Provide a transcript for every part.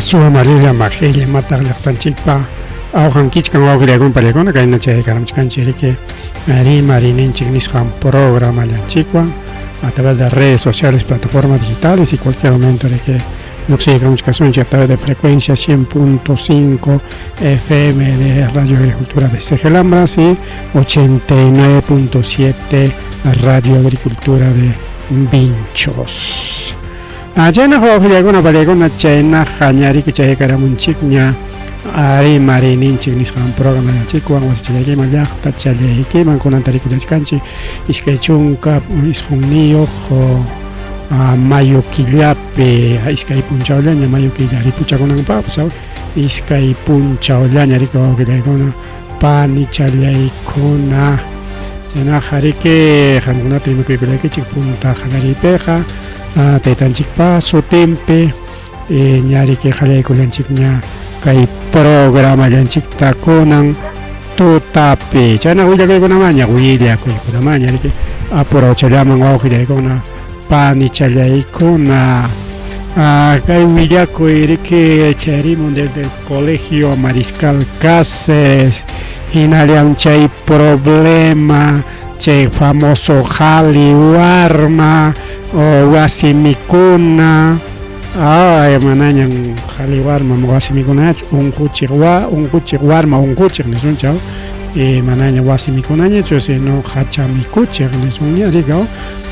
Asu amarilla majilla mataq llaqtanchikpa awqan kichkan wawqillaykuna pallaykuna kayna chaykaramchkanchik riki rimarininchik nisqan programallanchikwan a través de redes sociales, plataformas digitales y cualquier momento de que lluqsiykamuchkasunchik a través de frecuencia 100.5 FM de Radio Agricultura de Cegelambras y 89.7 Radio Agricultura de Vinchos. Chaynaqa wawqillaykuna pallaykuna chaynaqa ñariki chaykaramunchikña rimariyninchik nisqan programanchikwan wasichallaykiman llaqta challaykiman kunan tarikullachkanchik 29 mayo killapi iskay punchawllaña mayo killa ripuchakunanpaqpas iskay punchawllaña riki wawqillaykuna panichallaykuna chaynaqa riki qamkunata rimakuykullaykichik punta qallariypiqa taytanchikpa sutinpi ña riki qallaykullanchikña kay programallanchikta kunan tutapi chayna willakuykunamaña willakuykunamaña riki apurawchallaman wawqillaykuna panichallaykuna kay willakuy riki chayarimun desde el colegio Mariscal Cáceres hinallam chay problema chay famoso qhali warma o wasi mikuna ay manañan qhali warma wasi mikunachu unquchiq wa unquchiq warma unquchiq nisunchik y manaña wasi mikunañachu sino hacha mikuchiq nisunña riki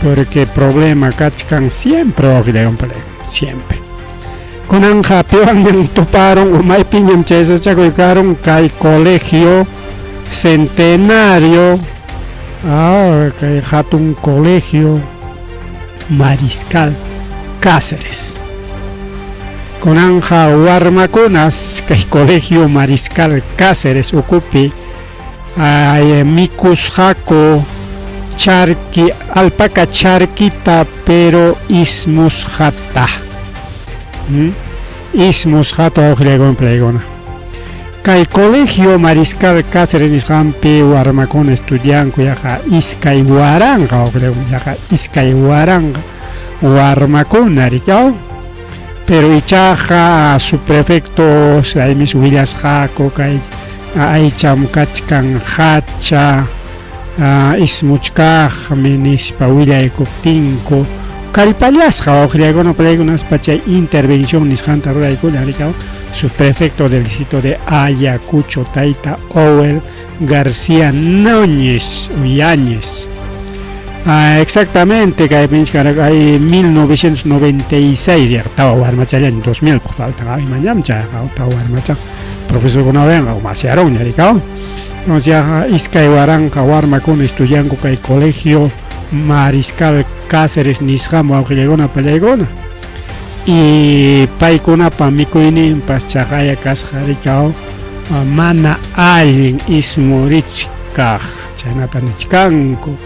porque problema kachkan siempre wawqillaywan siempre kunanqa piwanñan tuparun umaypiñam chay sachakuy karun kay colegio centenario kay hatun colegio Mariscal Cáceres kunanqa warmakunas kay colegio Mariscal Cáceres ukupi mikusqaku charki alpaca charkita pero ismusqata ismusqata wawqillaykuna palaykuna kay colegio Mariscal Cáceres nisqanpi warmakuna estudianku yaqa 2000 wawqillaykuna yaqa 2000 warmakuna riki pero ichaqa subprefecto chaymis willasqaku kay aycham kachkan hacha ismuchkaqmi nispa willaykuptinku kallpallasqa wawqillaykuna palaykunaspa chay intervención nisqanta ruraykulla riki subprefecto del distrito de Ayacucho tayta Owel García Núñez o Yáñez. Exactamente kaypi hay 1996 ya tawa warmachallaña 2000 faltan imañam chayqa tawa warmacha profesorkunawanqa masiarunña riki entonces ya 2000 warmakuna estudianku kay colegio Mariscal Cáceres nisqaman wawqillaykuna pallaykuna y paykunapa mikuyninpas chaqaya kasqa riki mana allin ismurichkaq chaynata nichkanku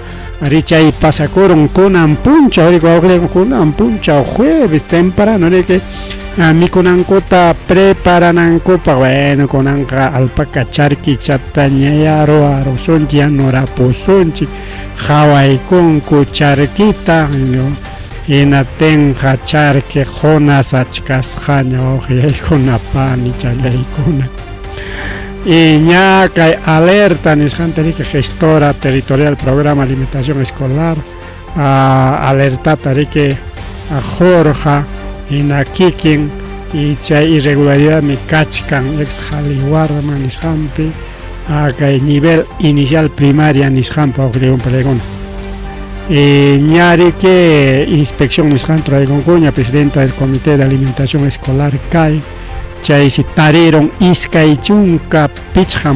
ari chay pasakurun kunan punchaw riki wawqillaykuna kunan punchaw jueves temprano riki mikunankuta preparanankupaq bueno kunanqa alpaca charkichatañayá ruwarusunchik yanurapusunchik qhawaykunku charkita hinaptinqa charki qunas achkasqaña wawqillaykuna panichallaykuna y ña kay alerta nisqanta riki gestora territorial programa alimentación escolar alertata riki qurqa hina kikin y chay irregularidadmi kachkan ex qhali warma nisqanpi kay nivel inicial primaria nisqanpa wawqillaykuna palaykuna ña riki inspección nisqanta ruraykunkuña presidenta del comité de alimentación escolar kay chaysi tarirun 25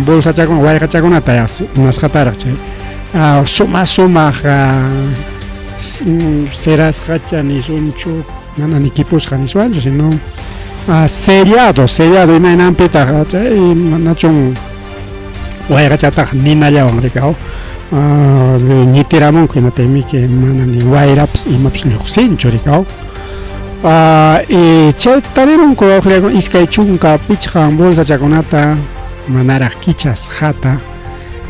bolsachakuna wayqachakunata munasqataraq chay suma sumaq serasqacha nisunchu mana ni kipusqa niswanchu sino sellado sellado imaynanpitaq chay manachun wayqachataq ninallawan riki ñitiramunku hinaptinmiki mana ni wayrapas imapas lluqsinchu riki y chay tarirunku wawqillaykuna 25 bolsachakunata manaraq kichasqata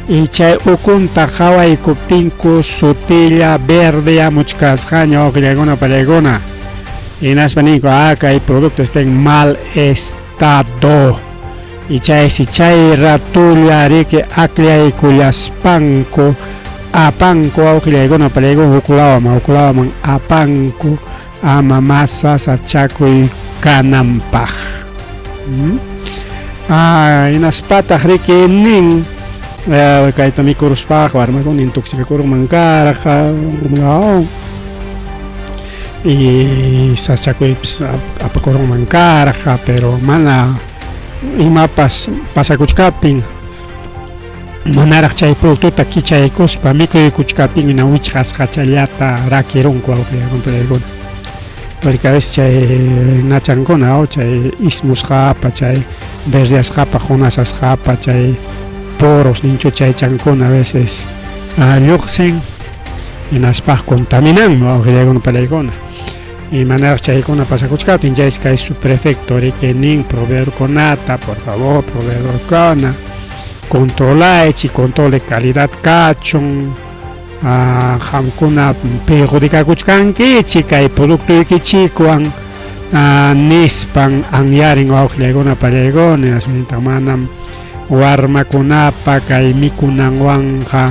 y chay ukunta qhawaykuptinku sutilla verdeyamuchkasqaña wawqillaykuna pallaykuna. Hinaspa ninku, ah, kay producto está en mal estado. Y chaysi chay ratulla riki akllaykullaspanku apanku wawqillaykuna palaykuna huk lawaman huk lawaman apanku ama mas sasachakuy kananpaq. Hmm? Ah, hinaspataq riki nin eh, kayta mikuruspaqa warmakuna intoxicakurunman karqa y sasachakuypis apakurunman karqa pero mana imapas pasakuchkaptin manaraq chay productota kichaykuspa mikuykuchkaptin hina wichqasqachallata rakirunku wawqillaykuna porque a veces chay nachankuna o chay ismusqapa chay verdeasqapa qunasasqapa chay poros ninchu chaychankuna a veces lluqsin hinaspaq contaminanmi wawqillaykuna palaykuna y manaraq chaykuna pasakuchkaptin chaysi kay subprefecto riki nin proveedorkunata por favor proveedorkuna controlaychik control de calidad kachun qamkuna perjudikakuchkankichik kay productoykichikwan nispan anyarin wawqillaykuna pallaykuna hinaspa manam warmakunapa kay mikunanwanqa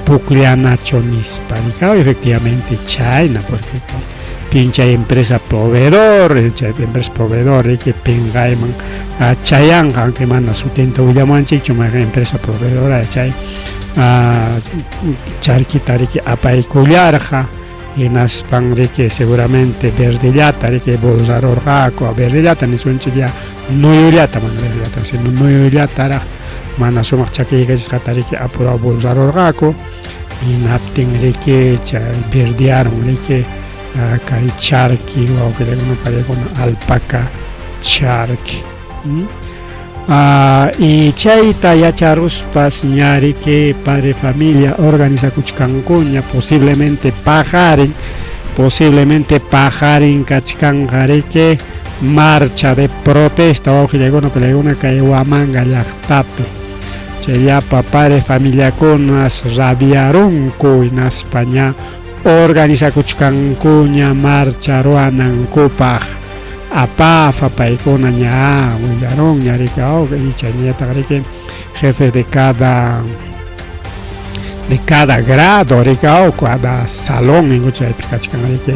pukllanachu nispa. Efectivamente chayna porque pinchay empresa proveedor, chay empresa proveedor que pinqayman chayanqa aunque mana sutinta willamuwanchikchu mayqan empresa proveedora chay charkita riki apaykullarqa hinaspan riki seguramente verdellata riki bolsarurqaku verdellata nisunchik ya nuyullata mana verdellata sino nuyullataraq mana sumaq chakiykachisqata riki apurao bolsarurqaku hinaptin riki chay verdearun riki kay charki wawqillakuna paykuna alpaca charki y chayta yacharuspas ña riki padre familia organizakuchkankuña posiblemente paqarin posiblemente paqarin kachkanqa riki marcha de protesta wawqillaykuna palaykuna kay Huamanga llaqtapi chay llapa padre familiakunas rabiarunku hinaspa ña organizakuchkankuña marcha ruwanankupaq apafa paykuna ña willarunña riki y chaynallataq riki jefes de cada grado riki cada salón ninku chaypi kachkan riki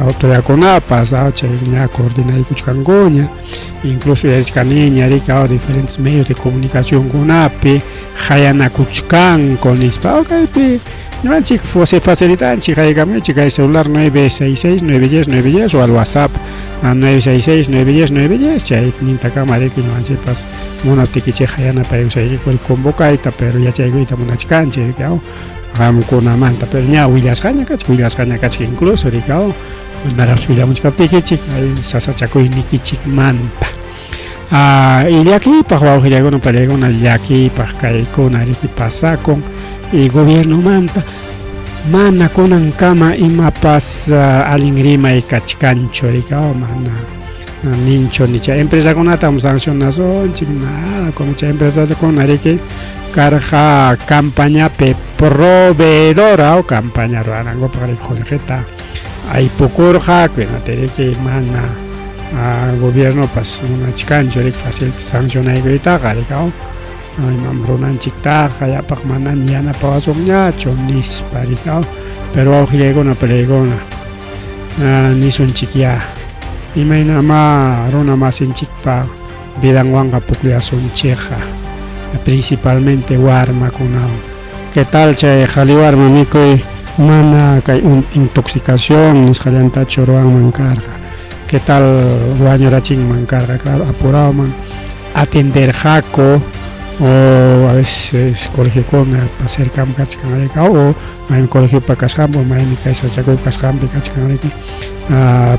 autoridadkunapas chay ña coordinaykuchkankuña incluso yachachkaniña riki diferentes medios de comunicacionkunapi qayanakuchkanku nispa kaypi ñuqanchik se facilitanchik haykamunchik kay celular 966 910 910 o al WhatsApp 966 910 910 chay nintakama riki ñuqanchikpas munaptikichik yanapaykusaykiku convocayta pero yachaykuyta munachkanchik qamkunamanta pero ña willasqaña kachka willasqaña kachka incluso riki manaraq willamuchkaptikichik kay sasachakuynikichikmanta y llakiypaq wawqillaykuna pallaykuna llakiypaq kaykuna riki pasakun y gobiernomanta mana kunankama imapas allin rimay kachkanchu riki mana ninchu ni chay empresakunatam sancionasunchik nada como chay empresakuna riki karqa campañapi proveedora o campaña ruwanankupaq riki qullqita aypukurqaku hinata riki mana gobiernopas munachkanchu riki fácil sancionaykuytaqa riki imam runanchiktaqa yapaq manaña yanapawasunñachu nispa riki pero wawqillaykuna palaykuna nisunchik ya imaynamá runa masinchikpa vidanwanqa pukllasunchikqa principalmente warmakunawan ¿qué tal chay qhali warma mikuy mana kay intoxicación nisqallantachu ruwanman karqa qué tal wañurachinman karqa claro apurawman atenderqaku o a veces colegiokuna cercam kachkan riki o maymi colegiopa kasqanpi o maymi kay sasachakuypa kasqanpi kachkan riki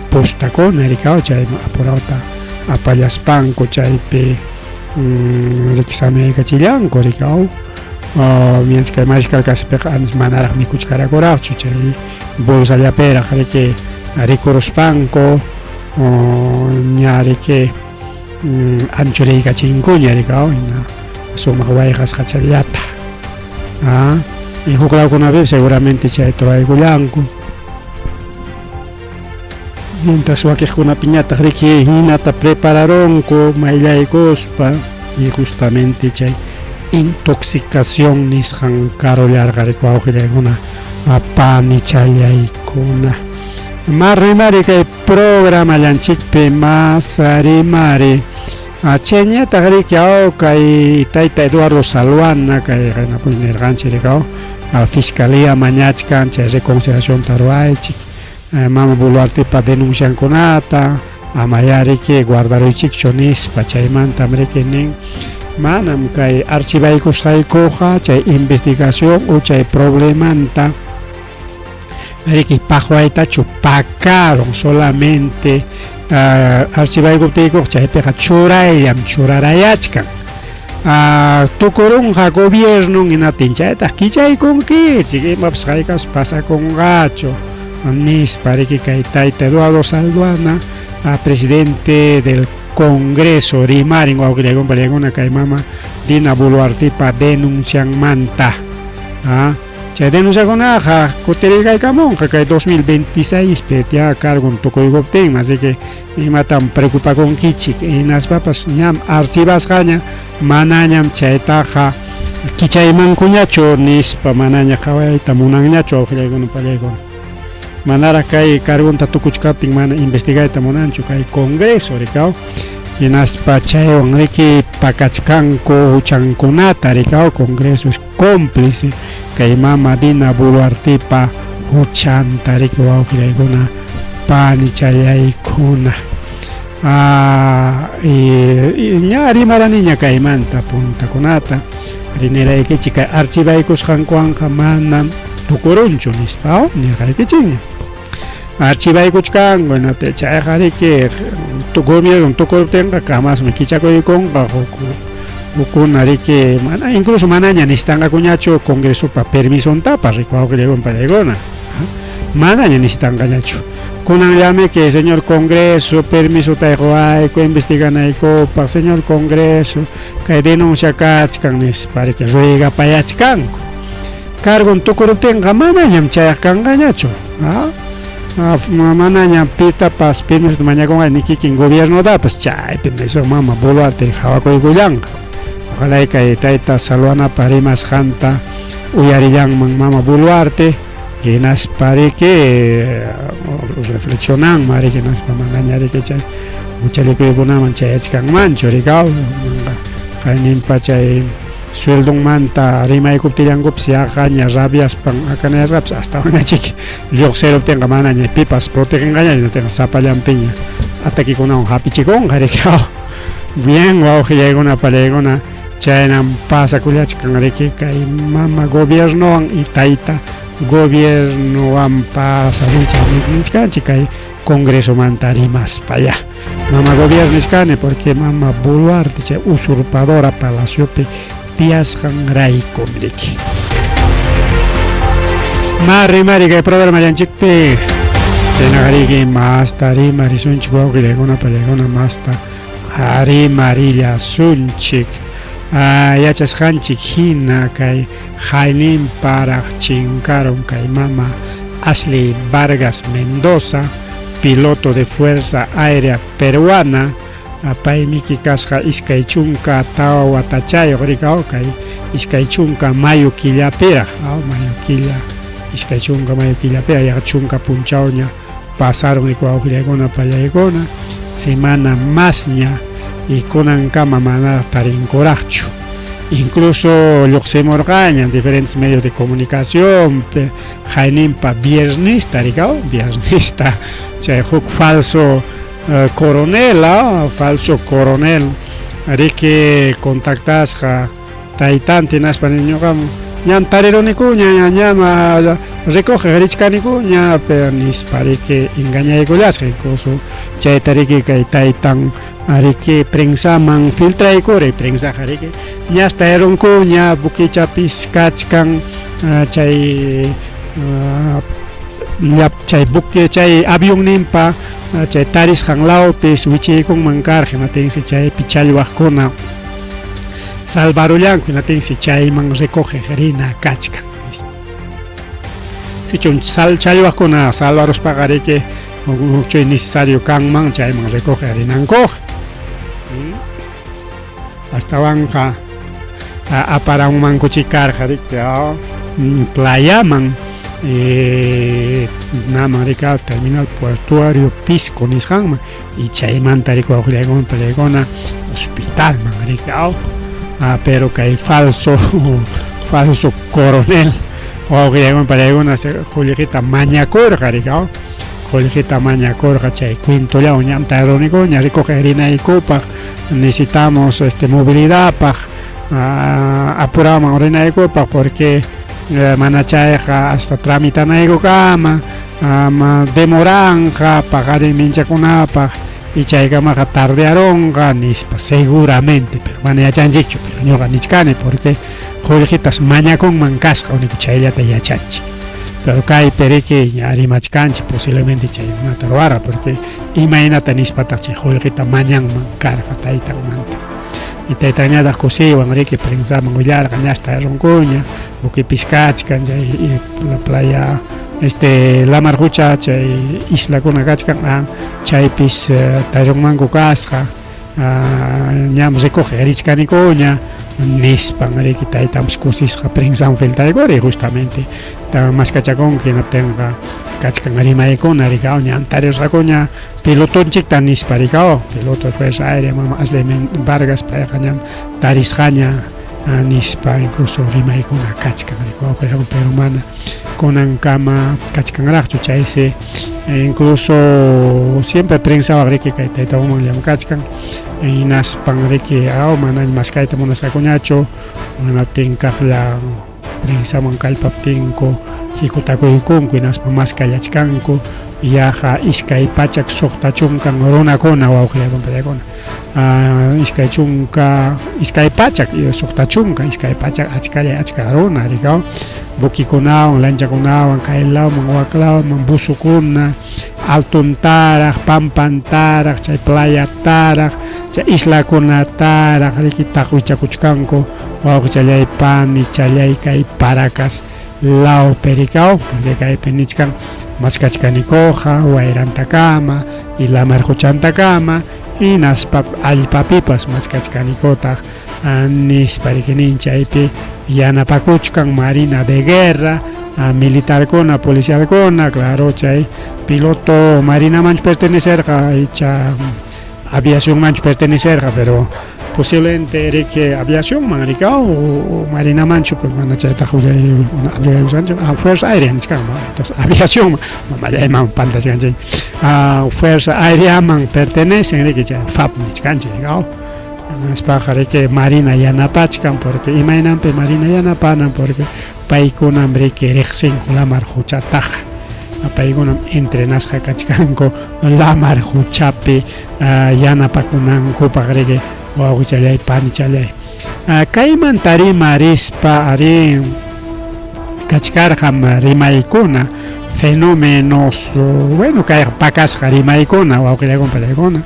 postakuna riki chayman apurawta apallaspanku chaypi riki samaykachillanku riki mientras kay Mariscal Cácerespiqa manaraq mikuchkarakuraqchu chay bolsallapiraq riki rikuruspanku ña riki anchuraykachinkuña riki hina sumaq wayqasqachallata y huk lawkunapipas seguramente chayta ruraykullanku. Mientras wakiqkunapiñataq riki hinata prepararunku mayllaykuspa y justamente chay intoxicación nisqan karullarqa riki wawqillaykuna panichallaykuna. Ma rimari kay programallanchikpi mas rimari. Chayñataq riki aw kay tayta Eduardo Salhuana kay qaynapuy nirqanchik riki aw fiscalía mañachkan chay reconciliacionta ruwaychik mama Boluartepa denunciankunata amayá riki guardaruychikchu nispa chaymantam riki nin manam kay archivaykusqaykuqa chay investigación o chay problemanta riki paqwaytachu pakarun solamente archivaykuptiykuqa chaypiqa churayllam churarayachkan tukurunqa gobiernon hinaptin chaytaq kichaykunkichik imapas haykapas pasakunqachu nispa riki kay tayta Eduardo Salhuana presidente del Congreso rimarin wawqillaykuna parillaykuna kay mama Dina Boluartepa denuncianmanta. Chay denunciakunaqa kutiriyaykamunqa kay 2026 pi ya cargon tukuykuptinmi, así que imatam preocupakunkichik hinaspapas ñam archivasqaña manañam chaytaqa kichaymankuñachu nispa manaña qhawayta munanñachu wawqillaykuna pallaykuna. Manaraq kay cargonta tukuchkaptin mana investigayta munanchu kay Congreso rikaw hinaspa chaywan riki pakachkanku huchankunata rikaw Congreso es cómplice kay mama Dina Boluartepa huchanta riki wawqillaykuna panichallaykuna. Ña rimaraniña kaymanta puntakunata riniraykichik kay archivaykusqankuwanqa manam tukurunchu nispa nirqaykichikña. Archivaykuchkanku hinaptin chayqa riki gobierno tukuruptinqa kamasmi kichakuykunqa hukkuna riki mana incluso manaña necesitanqakuñachu congresopa permisontapas riki wawqillaykuna pallaykuna manaña necesitanqañachu. Kunanllami que señor congreso permisota quwayku investiganaykupaq señor congreso kay denuncia kachkan nispa riki ruegapayachkanku. Cargon tukuruptinqa manañam chayaq kanqañachu. Manañam pitapas permisota mañakunqa ni kikin gobiernotapas chaypim nisun mama Boluarte qhawakuykullanqa. Ojalá kay tayta Salhuanapa rimasqanta uyarillanman mama Boluarte hinaspa riki reflexionanman riki hinaspa manaña riki chay huchallikuykunaman chayachkanmanchu rikaw qayninpa chay sueldonmanta rimaykuptillankupas yaqaña rabiaspan akanayasqapas astawanñachik lluqsiruptinqa manaña pipas protegenqaña hinaptinqa sapallanpiña ataquekunawan hapichikunqa rikaw. Bien wawqillaykuna pallaykuna chaynam pasakullachkan riki kay mama gobiernowan y tayta gobiernowan pasarichkanchik kay congresomanta rimaspa ya. Mama gobierno nichkani porque mama Boluarte chay usurpadora palaciopi tiyasqanraykum riki. Ma rimari kay programallanchikpi chaynaqa riki masta rimarisunchik wawqillaykuna pallaykuna masta rimarillasunchik yachasqanchik hina kay hayninparaq chinkarun kay mama Ashley Vargas Mendoza, piloto de Fuerza Aérea Peruana, paymiki kasqa 24 watachayuq rikaw kay 20 mayo killapiraq, mayo killa 20 mayo killapiraq yaqa chunka punchawña pasaron riki wawqillaykuna pallaykuna semana masña y kunankama manaraq tarinkuraqchu. Incluso lluqsimurqaña diferentes medios de comunicación hayninpa viernesta rikaw viernesta chay huk falso coronel falso coronel riki contactasqa taytanta hinaspa ñuqam ñam tarirunikuña ñam recoge richkanikuña pero nispa riki engañaykullasqa incluso chayta riki kay taytan riki prensaman filtraykuri prensaqa riki ñas tarirunkuña buquichapis kachkan chay chay buque chay avionninpa chay tarisqan lawpis wichiykunman karqa hinatinsi chaypi challwaqkuna salvarullanku hinatinsi chayman recoge rina kachkan. Sichum challwaqkuna salvaruspaqa riki Chay necesario kanman chayman recoge rinankuqa. Astawanqa aparamunmankuchik karqa riki playaman naman rika terminal portuario Pisco nisqanman y chaymanta riki wawqillaykuna palaykuna hospitalman riki pero kay falso falso coronel wawqillaykuna palaykuna qullqita mañakurqa riki qullqita mañakurqa chay cuentollawan ñam tarunikuña rikuq rinaykupaq necesitamos este movilidadpaq apuraman rinaykupaq porque mana chayqa hasta tramitanaykukama demoranqa paqarin minchakunapaq y chaykamaqa tardearonqa nispa seguramente pero mana yachanchikchu pero ñuqa nichkani porque qullqitas mañakunman kasqa único chayllata yachanchik pero kaypi riki ña rimachkanchik posiblemente chaykunata ruwara porque imaynata nispataq chay qullqita mañanman karqa taytanmanta y taytanñataq kusiywan riki prensaman willarqa ñas tayarunkuña buquepis kachkan chay la playa este lamar qucha chay islakuna kachkan chaypis tarirunmanku kasqa ñam recoge richkanikuña nispan riki taytanpas kusisqa prensaman filtraykuri justamente maskachakunki hinaptinqa kachkan rimaykuna riki ñam tarirqakuña pilotonchikta nispa riki piloto de fuerza aérea mama Ashley Vargas payqa ñam tarisqaña nispa incluso rimaykuna kachkan riki pero mana kunankama kachkanraqchu chaysi incluso siempre prensawaq riki kay tayta maman llamkachkan hinaspan riki manaña maskayta munasqakuñachu hinaptin kaqlla prensaman kallpaptinku hikutakuykunku hinaspa maskallachkanku yaqa 260 runakuna wawqillaykuna pallaykuna 20 260 200 achkallay achka runa riki buquekunawan lanchakunawan kay lawman wak lawman buzokuna altontaraq pampantaraq chay playataraq chay islakunataraq riki taqwichakuchkanku wawqichallay panichallay kay Paracas lawpi riki porque kaypi nichkan maskachkanikuqa wayrantakama y lamar quchantakama hinaspa allpapipas maskachkanikutaq nispa riki nin chaypi yanapakuchkan marina de guerra militarkuna policialkuna claro chay piloto marinamanchu pertenecerqa icha aviacionmanchu pertenecerqa pero posiblemente riki aviacionman riki o marinamanchu pues mana chaytaqa willayusanchu fuerza aérea nichkan entonces aviacionman mamallayman pantachkanchik fuerza aéreaman pertenecen riki chay FAP nichkanchik hinaspaqa riki marina yanapachkan porque imaynanpi marina yanapanan porque paykunam riki riqsinku lamar quchataqa paykunam entrenasqa kachkanku lamar quchapi yanapakunankupaq riki wawqichallay panichallay kaymanta rimarispa ari kachkarqam rimaykuna fenómenos bueno kayqa pakasqa rimaykuna wawqillaykuna pallaykuna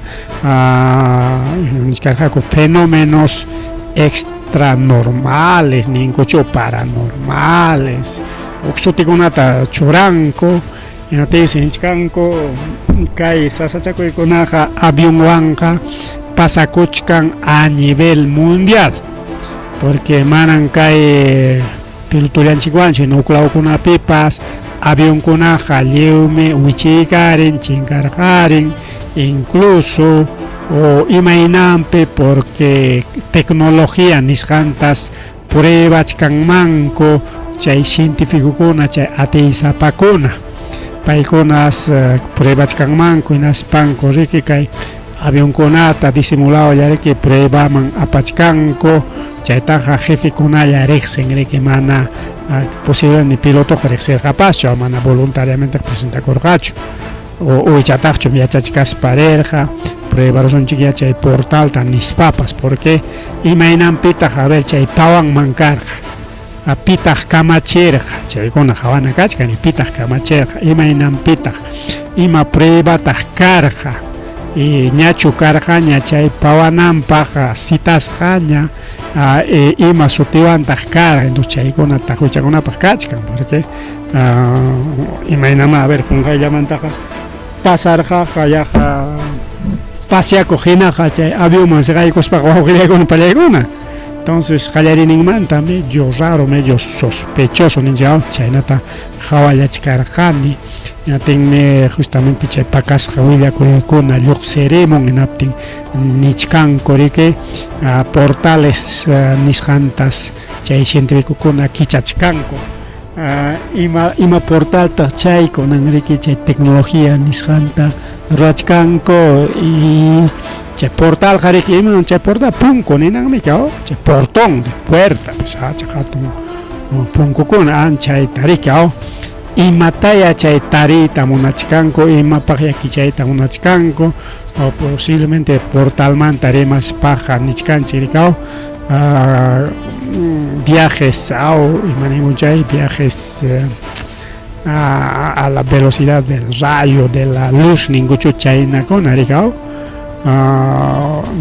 nichkarqaku fenómenos extranormales ninkuchu paranormales huk sutikunata churanku hinaptinsi nichkanku kay sasachakuykunaqa avionwanqa pasakuchkan a nivel mundial porque manan kay pilotollanchikwanchu huk lawkunapipas avionkunaqa lliwmi wichiykarin chinkarqarin incluso o imaynanpi porque tecnología nisqantas pruebachkanmanku chay cientificokuna chay atiysapakuna paykunas pruebachkanmanku hinaspanku riki kay avionkunata disimulado riki pruebaman apachkanku chaytaqa jefekunalla riqsin riki mana posible ni pilotoqa riqsirqapaschu mana voluntariamente presentakurqachu o ichataqchu yachachkaspa rirqa pruebarusunchik chay portalta nispapas porque imaynanpitaq a ver chay pawanman karqa pitaq kamachirqa chaykuna qawana kachkan pitaq kamachirqa imaynanpitaq ima pruebataq karqa y ñachu karqaña chay pawananpaq citasqaña ima sutiwantaq karqa entonces chaykuna taqwichakunapaq kachkan porque imaynama a ver qunqayllamantaqa Pasarqaqa yaqa pasyakuq hinaqa chay avionman siqaykuspaqa wawqillaykuna pallaykuna. Entonces qallariyninmanta medio raro, medio sospechoso ninchik chaynata qhawallachkarqani. Hinaptinmi justamente chay pakasqa willakuykuna lluqsirimun hinaptin nichkanku riki portales nisqantas chay cientificokuna kichachkanku. Ima ima portaltaq chay kunan riki chay tecnología nisqanta ruwachkanku y chay portalqa riki ima chay portal punku ninanmi chay portón de puerta pues chay hatun punkukuna anchayta riki imataya chay tariyta munachkanku imapaqya kichayta munachkanku o posiblemente portalmanta rimaspaqa nichkanchik riki viajes aw ima ninkum chay viajes a la velocidad del rayo de la luz ninkuchu chaynakuna riki aw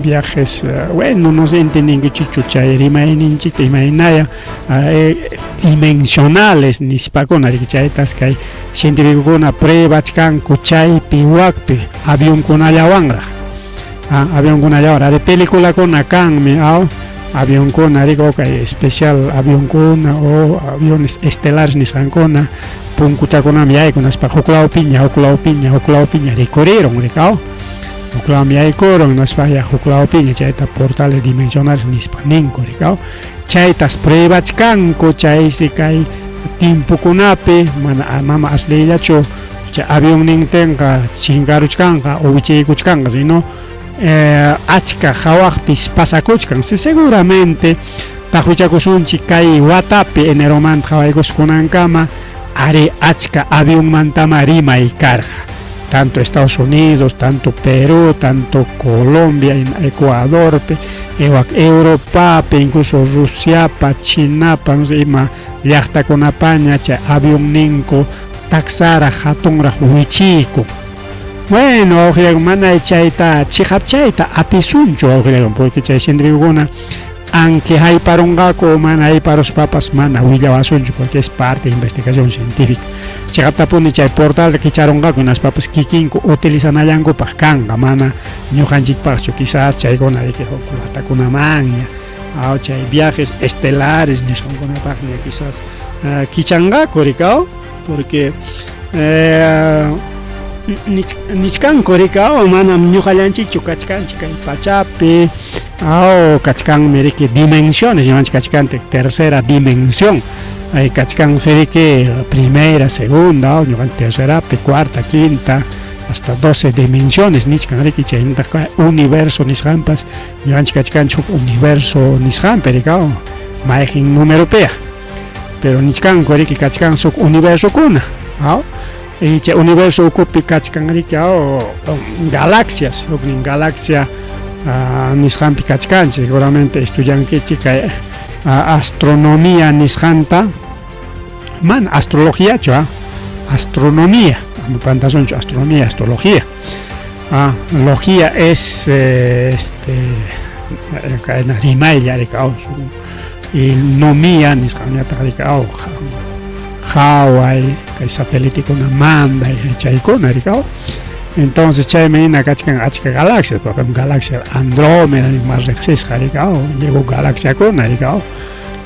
viajes bueno no sé entendinkichikchu chay rimayninchikta imaynaya dimensionales nispakuna riki chaytas kay cientificokuna pruebachkanku chaypi wakpi avionkunallawanraq avionkunallawan ari peliculakuna kanmi aw avionkuna riki kay especial avionkuna o aviones estelares nisqankuna punkuchakunami yaykun nispa huk lawpiña huk lawpiña huk lawpiña rikurirun riki aw huk lawmi yaykurun nispa ya huk lawpiña chayta portales dimensionales nispa ninku riki aw chaytas pruebachkanku chaysi kay timpukunapi mana mama aslayllachu chay avionnintinqa chinkaruchkanqa o wichiykuchkanqa sino achka hawaqpis pasakuchkan si seguramente taqwichakusunchik kay watapi eneromanta qhawaykuspa kunankama ari achka avionmantama rimay karqa tanto Estados Unidos, tanto Perú, tanto Colombia, Ecuadorpi, Europapi, incluso Rusiapa, Chinapa, no sé, ima llaqtakunapaña chay avionninku taksaraq hatunraq wichiyku. Bueno, wawqillayku, mana chayta chiqapchayta atisunchu wawqillayku, porque chay cientificokuna aunque hayparunqaku mana hayparuspapas mana willawasunchu porque es parte de investigación científica. Chiqaptapuni chay portalta kicharunqaku hinaspapas kikinku utilizanallankupaq kanqa mana ñuqanchikpaqchu quizás chaykuna riki huk watakunamanña aw chay viajes estelares nisqankunapaqña quizás kichanqaku riki aw porque nichkanku riki aw manam ñuqallanchikchu kachkanchik kay pachapi aw kachkanmi riki dimensiones ñuqanchik kachkanchik tercera dimensión ay kachkansi riki primera segunda aw ñuqanchik tercerapi cuarta quinta hasta 12 dimensiones nichkan riki chaynataq universo nisqanpas ñuqanchik kachkanchik huk universo nisqanpi riki aw mayqin numeropiya pero nichkanku riki kachkan huk universokuna aw y chay universo ukupi kachkan riki aw galaxias huknin galaxia nisqanpi kachkanchik seguramente estudiankichik kay astronomía nisqanta mana astrologiachu astronomía ama pantasunchu astronomía astrología logía es este rimaylla riki aw y nomía nisqanñataq riki aw qhaway kay satelitekuna manday chaykuna riki aw entonces chaymi hina kachkan achka galaxias por ejemplo galaxia Andrómeda mas riqsisqa riki aw lliw galaxiakuna riki aw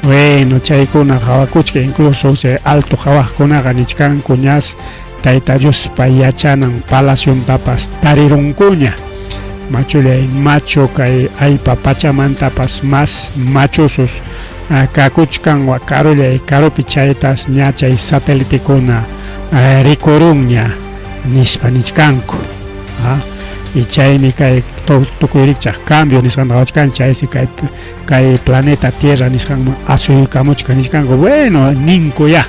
bueno chaykuna qhawakuchka incluso chay alto qhawaqkunaqa nichkanku ñas Tayta Diospa yachanan palaciontapas tarirunkuña machullay machu kay allpa pachamantapas mas machusus kakuchkan karullay karupi chaytas ña chay satelitekuna rikurunña nispa nichkanku y chaymi kay tukuy rikchaq cambio nisqanta qawachkan chaysi kay kay planeta Tierra nisqanman asuykamuchkan nichkanku bueno ninku ya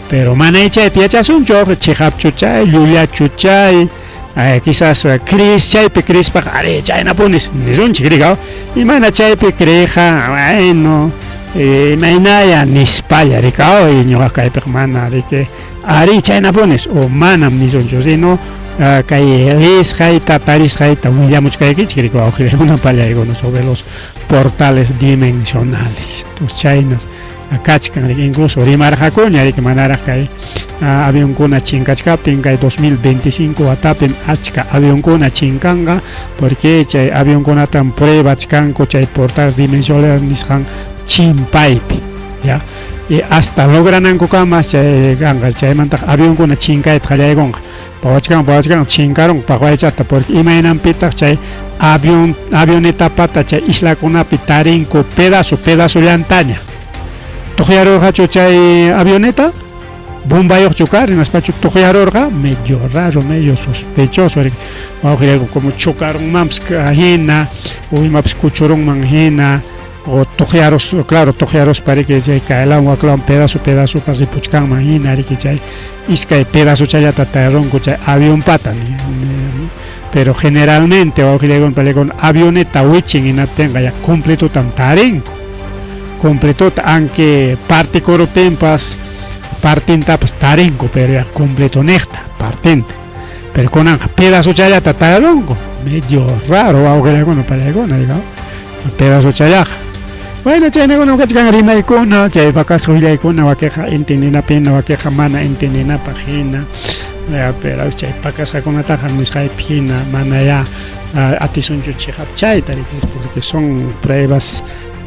pero mana chayta yachasunchu chiqapchu chay llullachu chay quizás crees chaypi creespaq ari chaynapunis nisunchik riki y mana chaypi creeqa bueno imaynaya nispalla riki y ñuqa kaypiqa mana riki ari chaynapunis o manam nisunchu sino kay leesqayta tarisqayta willamuchkaykichik riki wawqillaykuna pallaykuna sobre los portales dimensionales entonces chaynas kachkan riki incluso rimarqakuña riki manaraq kay Avionkuna chinkachkaptin kay 2025 watapim achka avionkuna chinkanqa porque chay avionkunatam pruebachkanku chay portal dimensionales nisqan chimpaypi ya y hasta logranankukama chay kanqa chaymantaq avionkuna chinkayta qallaykunqa pawachkan pawachkan chinkarun paqwaychata porque imaynanpitaq chay avion avionetapata chay islakunapi tarinku pedazo pedazollantaña tuqyarurqachu chay avioneta bombayuqchu kar hinaspachu tuqyarurqa medio raro medio sospechoso wawqillayku como chocarunmanpas hina o imapas kuchurunman hina o tuqyarus claro tuqyaruspa riki chay kaylawan waklawan pedazo pedazopas ripuchkanman hina riki chay iskay pedazochallata tarirunku chay avionpata pero generalmente wawqillaykuna palaykuna avioneta wichin hinaptinqa ya completotam tarinku completota aunque partikuruptinpas partintapas tarinku pero ya completo niqta partenta pero kunanqa pedazochallata tarirunku medio raro wawqillaykuna palaykuna digamos pedazochallaqa bueno chaynakunam kachkan rimaykuna chay vacas willaykuna wakiqa entendinapina wakiqa mana entendinapaq hina pero chay pakasqakunataqa nisqaypi hina mana ya atisunchu chiqapchayta porque son pruebas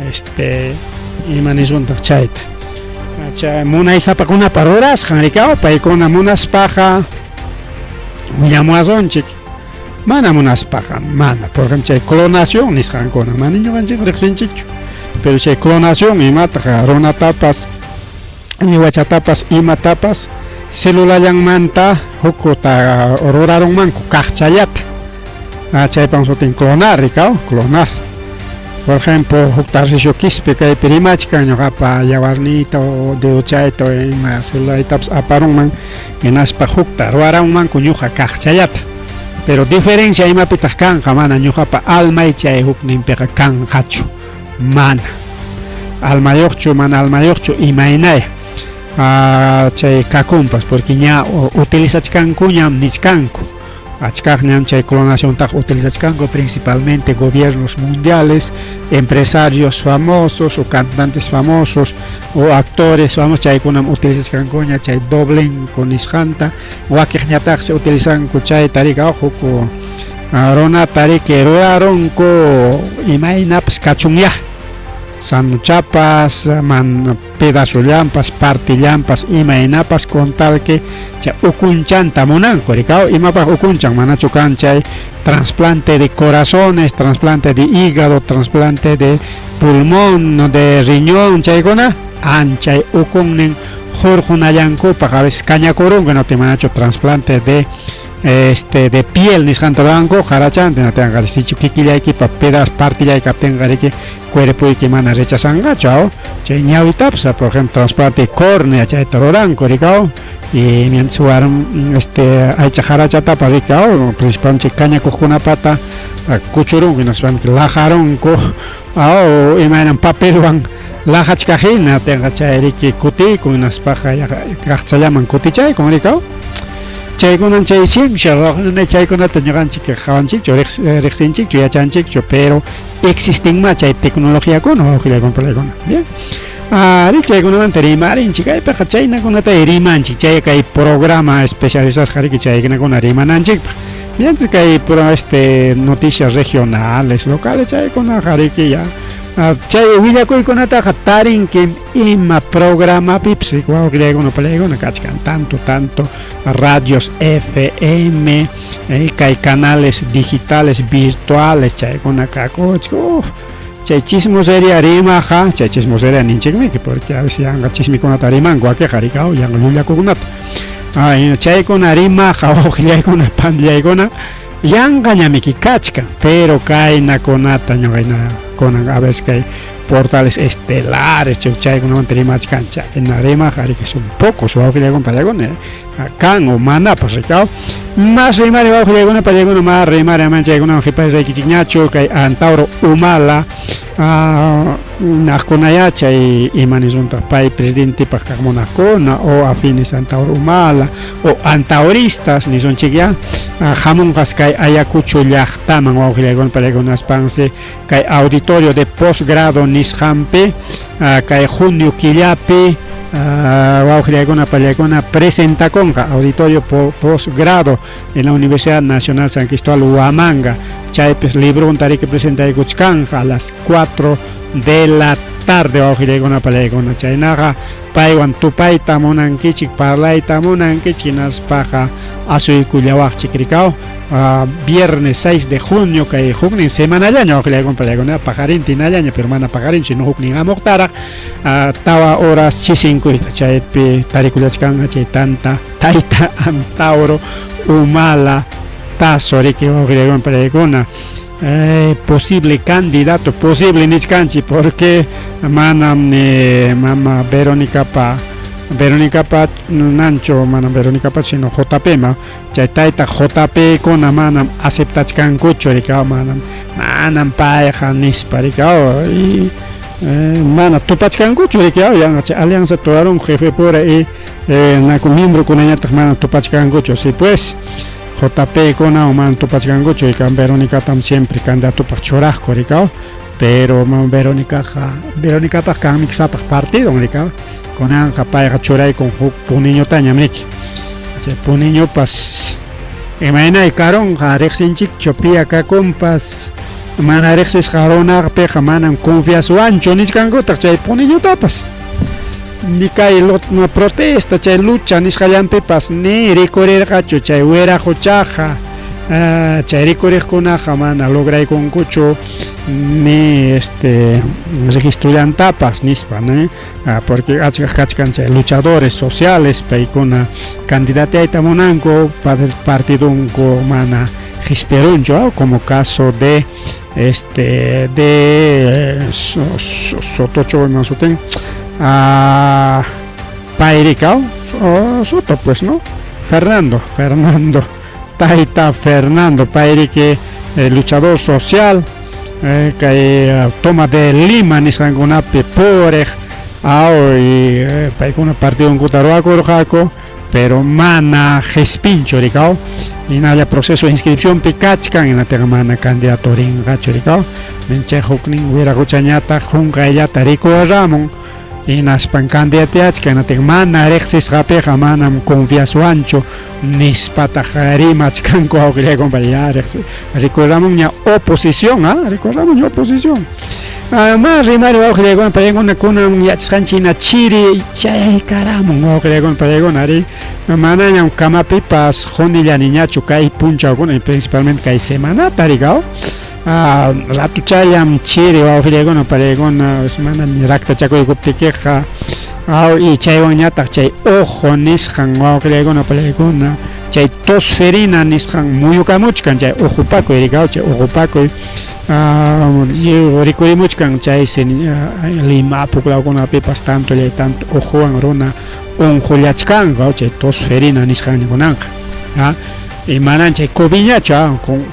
este ima nisuntaq chayta chay munaysapakunapa rurasqan rikaw paykuna munaspaqa willamuwasunchik mana munaspaqa mana por ejemplo chay clonación nisqankuna mana ñuqanchik riqsinchikchu pero chay clonación imataq runatapas iwachatapas imatapas celulallanmanta hukkuta rurarunmanku kaqchallata chaypam sutin clonar rikaw clonar por ejemplo huk Tarcisio Quispe kaypi rimachkan ñuqapa yawarniyta o dedochayta o ima celulaytapas aparunman hinaspa hukta ruwarunmanku ñuqa kaqchallata pero diferencia imapitaq kanqa mana ñuqapa almay chay hukninpiqa kanqachu mana almayuqchu mana almayuqchu imaynaya chay kakunpas porque ña utilizachkankuñam nichkanku achkaqñam chay clonaciontaqa utilizachkanku principalmente gobiernos mundiales empresarios famosos o cantantes famosos o actores famosos chaykunam utilizachkankuña chay doblenku nisqanta wakiqñataqsi utilizanku chayta rika huk runata riki rurarunku imaynapas kachunyá sanuchapas man pedazollanpas partillanpas imaynapas con tal que chay ukunchanta munanku rikaw imapaq ukunchan manachu kan chay trasplante de corazones trasplante de hígado trasplante de pulmón de riñón chaykuna anchay ukunnin hurqunallankupaq a veces kañakurunku hinaptin manachu trasplante de este de piel nisqanta ruranku qarachanta hinaptinqa sichu kikillaykipa pedazo partillay kaptinqa riki cuerpoyki mana rechazanqachu aw chay ñawitapas por ejemplo trasplante córnea chayta ruranku rikaw y mientras warm este aycha qarachatapas riki aw principalmente kañakuqkunapata kuchurunku hinaspa lajarunku aw imaynam papelwan lajachkaq hina tinqa chay riki kutiykun hinaspaqa kaqchallaman kutichaykun rikaw chaykunan chay ciencia chaykunata ñuqanchik qawanchikchu riqsinchikchu yachanchikchu pero existinma chay tecnologiakuna wawqillaykuna palaykuna bien ari chaykunamanta rimarinchik kaypiqa chaynakunata rimanchik chay kay programa especializasqa riki chaykunakuna rimananchikpaq bien kay este noticias regionales locales chaykunaqa riki ya chay willakuykunataqa tarinkim ima programapipas wawqillaykuna palaykuna kachkan tanto tanto radios FM kay canales digitales virtuales chaykuna kakuchka chay chismoseria rimaqa chay chismoseria ninchikmi porque a veces yanqa chismikunata rimanku wakiqa rikaw yanqa llullakukunata chaykuna rimaqa wawqillaykuna pandillaykuna yanqañamiki kachkan pero kaynakunata ñuqayna kunan a veces kay portales estelares chaykunamanta rimachkan chayna rimaqa riki son pocos wawqillaykuna palaykuna kan o manapas rikaw mas rimari wawqillaykuna palaykuna mas rimari aman chaykunawan qhiparaykichikñachu kay Antauro Humala naqkunayá chay ima nisuntaq pay presidentepaq kaq munaqkuna o afines Antauro Humala o antauristas nisunchikyá hamunqas kay Ayacucho llaqtaman wawqillaykuna palaykunaspansi kay auditorio de posgrado nisqanpi kay junio killapi. Wawqillaykuna pallaykuna presentakunqa auditorio posgrado en la Universidad Nacional San Cristóbal Huamanga. Chaypis libronta riki presentaykuchkanqa a las 4 de la tarde wawqillaykuna pallaykuna. Chaynaqa paywan tupayta munankichik, parlayta munankichik hinaspaqa asuykullawaqchik rikaw. Viernes 6 de junio kay huknin semanallaña wawqillaykuna pallaykuna paqarintinallaña pero mana paqarinchu sino huknin hamuqtaraq tawa horas chisinkuyta chaypi tarikullachkanqa chay tanta tayta Antauro Humala Tazo riki wawqillaykuna pallaykuna. Posible candidato, posible nichkanchik porque manam ni mama Veronicapa Veronicapa nancho manam Veronicapa sino JP ma chay tayta JP kuna manam aceptachkankuchu rikaw manam manam payqa nispa rikaw y mana tupachkankuchu rikaw yanqa chay alianza turarunku jefe pura y naku miembrokunañataq mana tupachkankuchu si pues JP kunawan mana tupachkankuchu rikaw Veronicatam siempre candidatopaq churaqku rikaw pero mama Veronicaqa Veronicapaq kanmi sapaq partidon rikaw kunanqa payqa churaykun huk puniñotañam riki chay puniñopas imaynay karunqa riqsinchikchu piya kakunpas mana riqsisqa runaqpiqa manam confiaswanchu nichkankutaq chay puniñotapas ni kay protesta chay lucha nisqallanpipas ni rikurirqachu chay wiraquchaqa chay rikuriqkunaqa mana lograykunkuchu ni este registrullantapas nispa ne porque achkaq kachkan chay luchadores sociales paykuna candidateayta munanku partidunku mana qispirunchu como caso de este de Sotocho iman sutin Payricao Soto pues no Fernando Fernando Tayta Fernando payriki luchador social kay toma de Lima nisqankunapi puriq aw y paykuna partidunkuta ruwakurqaku pero mana qispinchu rikaw hinalla proceso de inscripcionpi kachkan hinaptinqa mana candidato rinqachu rikaw chay huknin wiraquchañataq qunqayllata rikuramun hinaspan candidateachkan hinaptin mana riqsisqapiqa manam confiaswanchu nispataq rimachkanku wawqillay compadre ya rikuramunña oposición rikuramunña oposición ma rimari wawqillaykuna paykuna kunan yachasqanchik hina chiri chaykaramun wawqillaykuna paykuna ari manañam kamapipas qunillaniñachu kay punchawkuna principalmente kay semanata rikaw ratuchallam chiri wawqillaykuna paykuna mana raktachakuykuptikiqa aw y chaywanñataq chay ojo nisqan wawqillaykuna paykuna chay tosferina nisqan muyukamuchkan chay uqupakuy rikaw chay uqupakuy rikurimuchkan chaysi Lima puklawkunapipas tantollay tanto uquwan runa unqullachkanku chay tosferina nisqanña kunanqa y manan chay coviñachu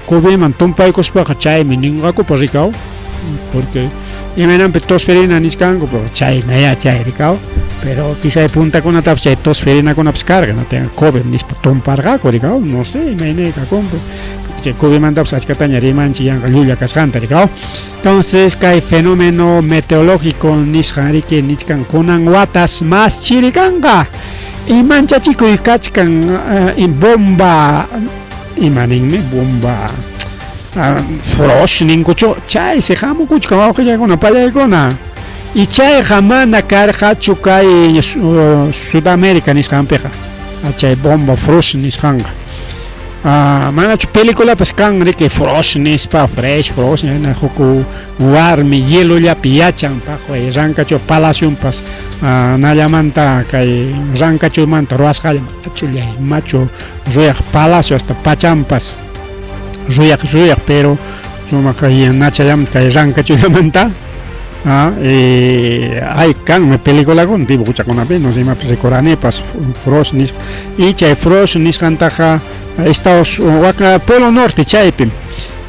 coviman tumpaykuspaqa chaymi ninqakupas rikaw porque imaynanpi tosferina nichkanku pero chaynayá chay rikaw pero quizá puntakunatapas chay tosferinakunapas karqa natinqa covid nispa tumparqaku rikaw no sé imaynay kakunpas chay covimantapas achkataña rimanchik yanqa llulla kasqanta rikaw entonces kay fenómeno meteorológico nisqan riki nichkan kunan watas mas chiri kanqa y manchachikuy kachkan bomba ima ninmi bomba frosh ninkuchu chaysi hamukuchkan wawqillaykuna pallaykuna y chayqa mana karqachu kay Sudamérica nisqanpiqa chay bomba frosh nisqanqa manachu peliculapas kan riki frosh nispa fresh frosh huk warmi hielollapi yachan paqway Rankachu palacionpas nallamanta kay Rankachumanta ruwasqalla machullay machu ruyaq palacio hasta pachampas ruyaq ruyaq pero sumaq nachallam kay Rankachullamanta hay kanmi peliculakuna dibujochakunapi no sé imapas rikuranipas frosh nisqa y chay frosh nisqantaqa Estados waka Polo Norte chaypim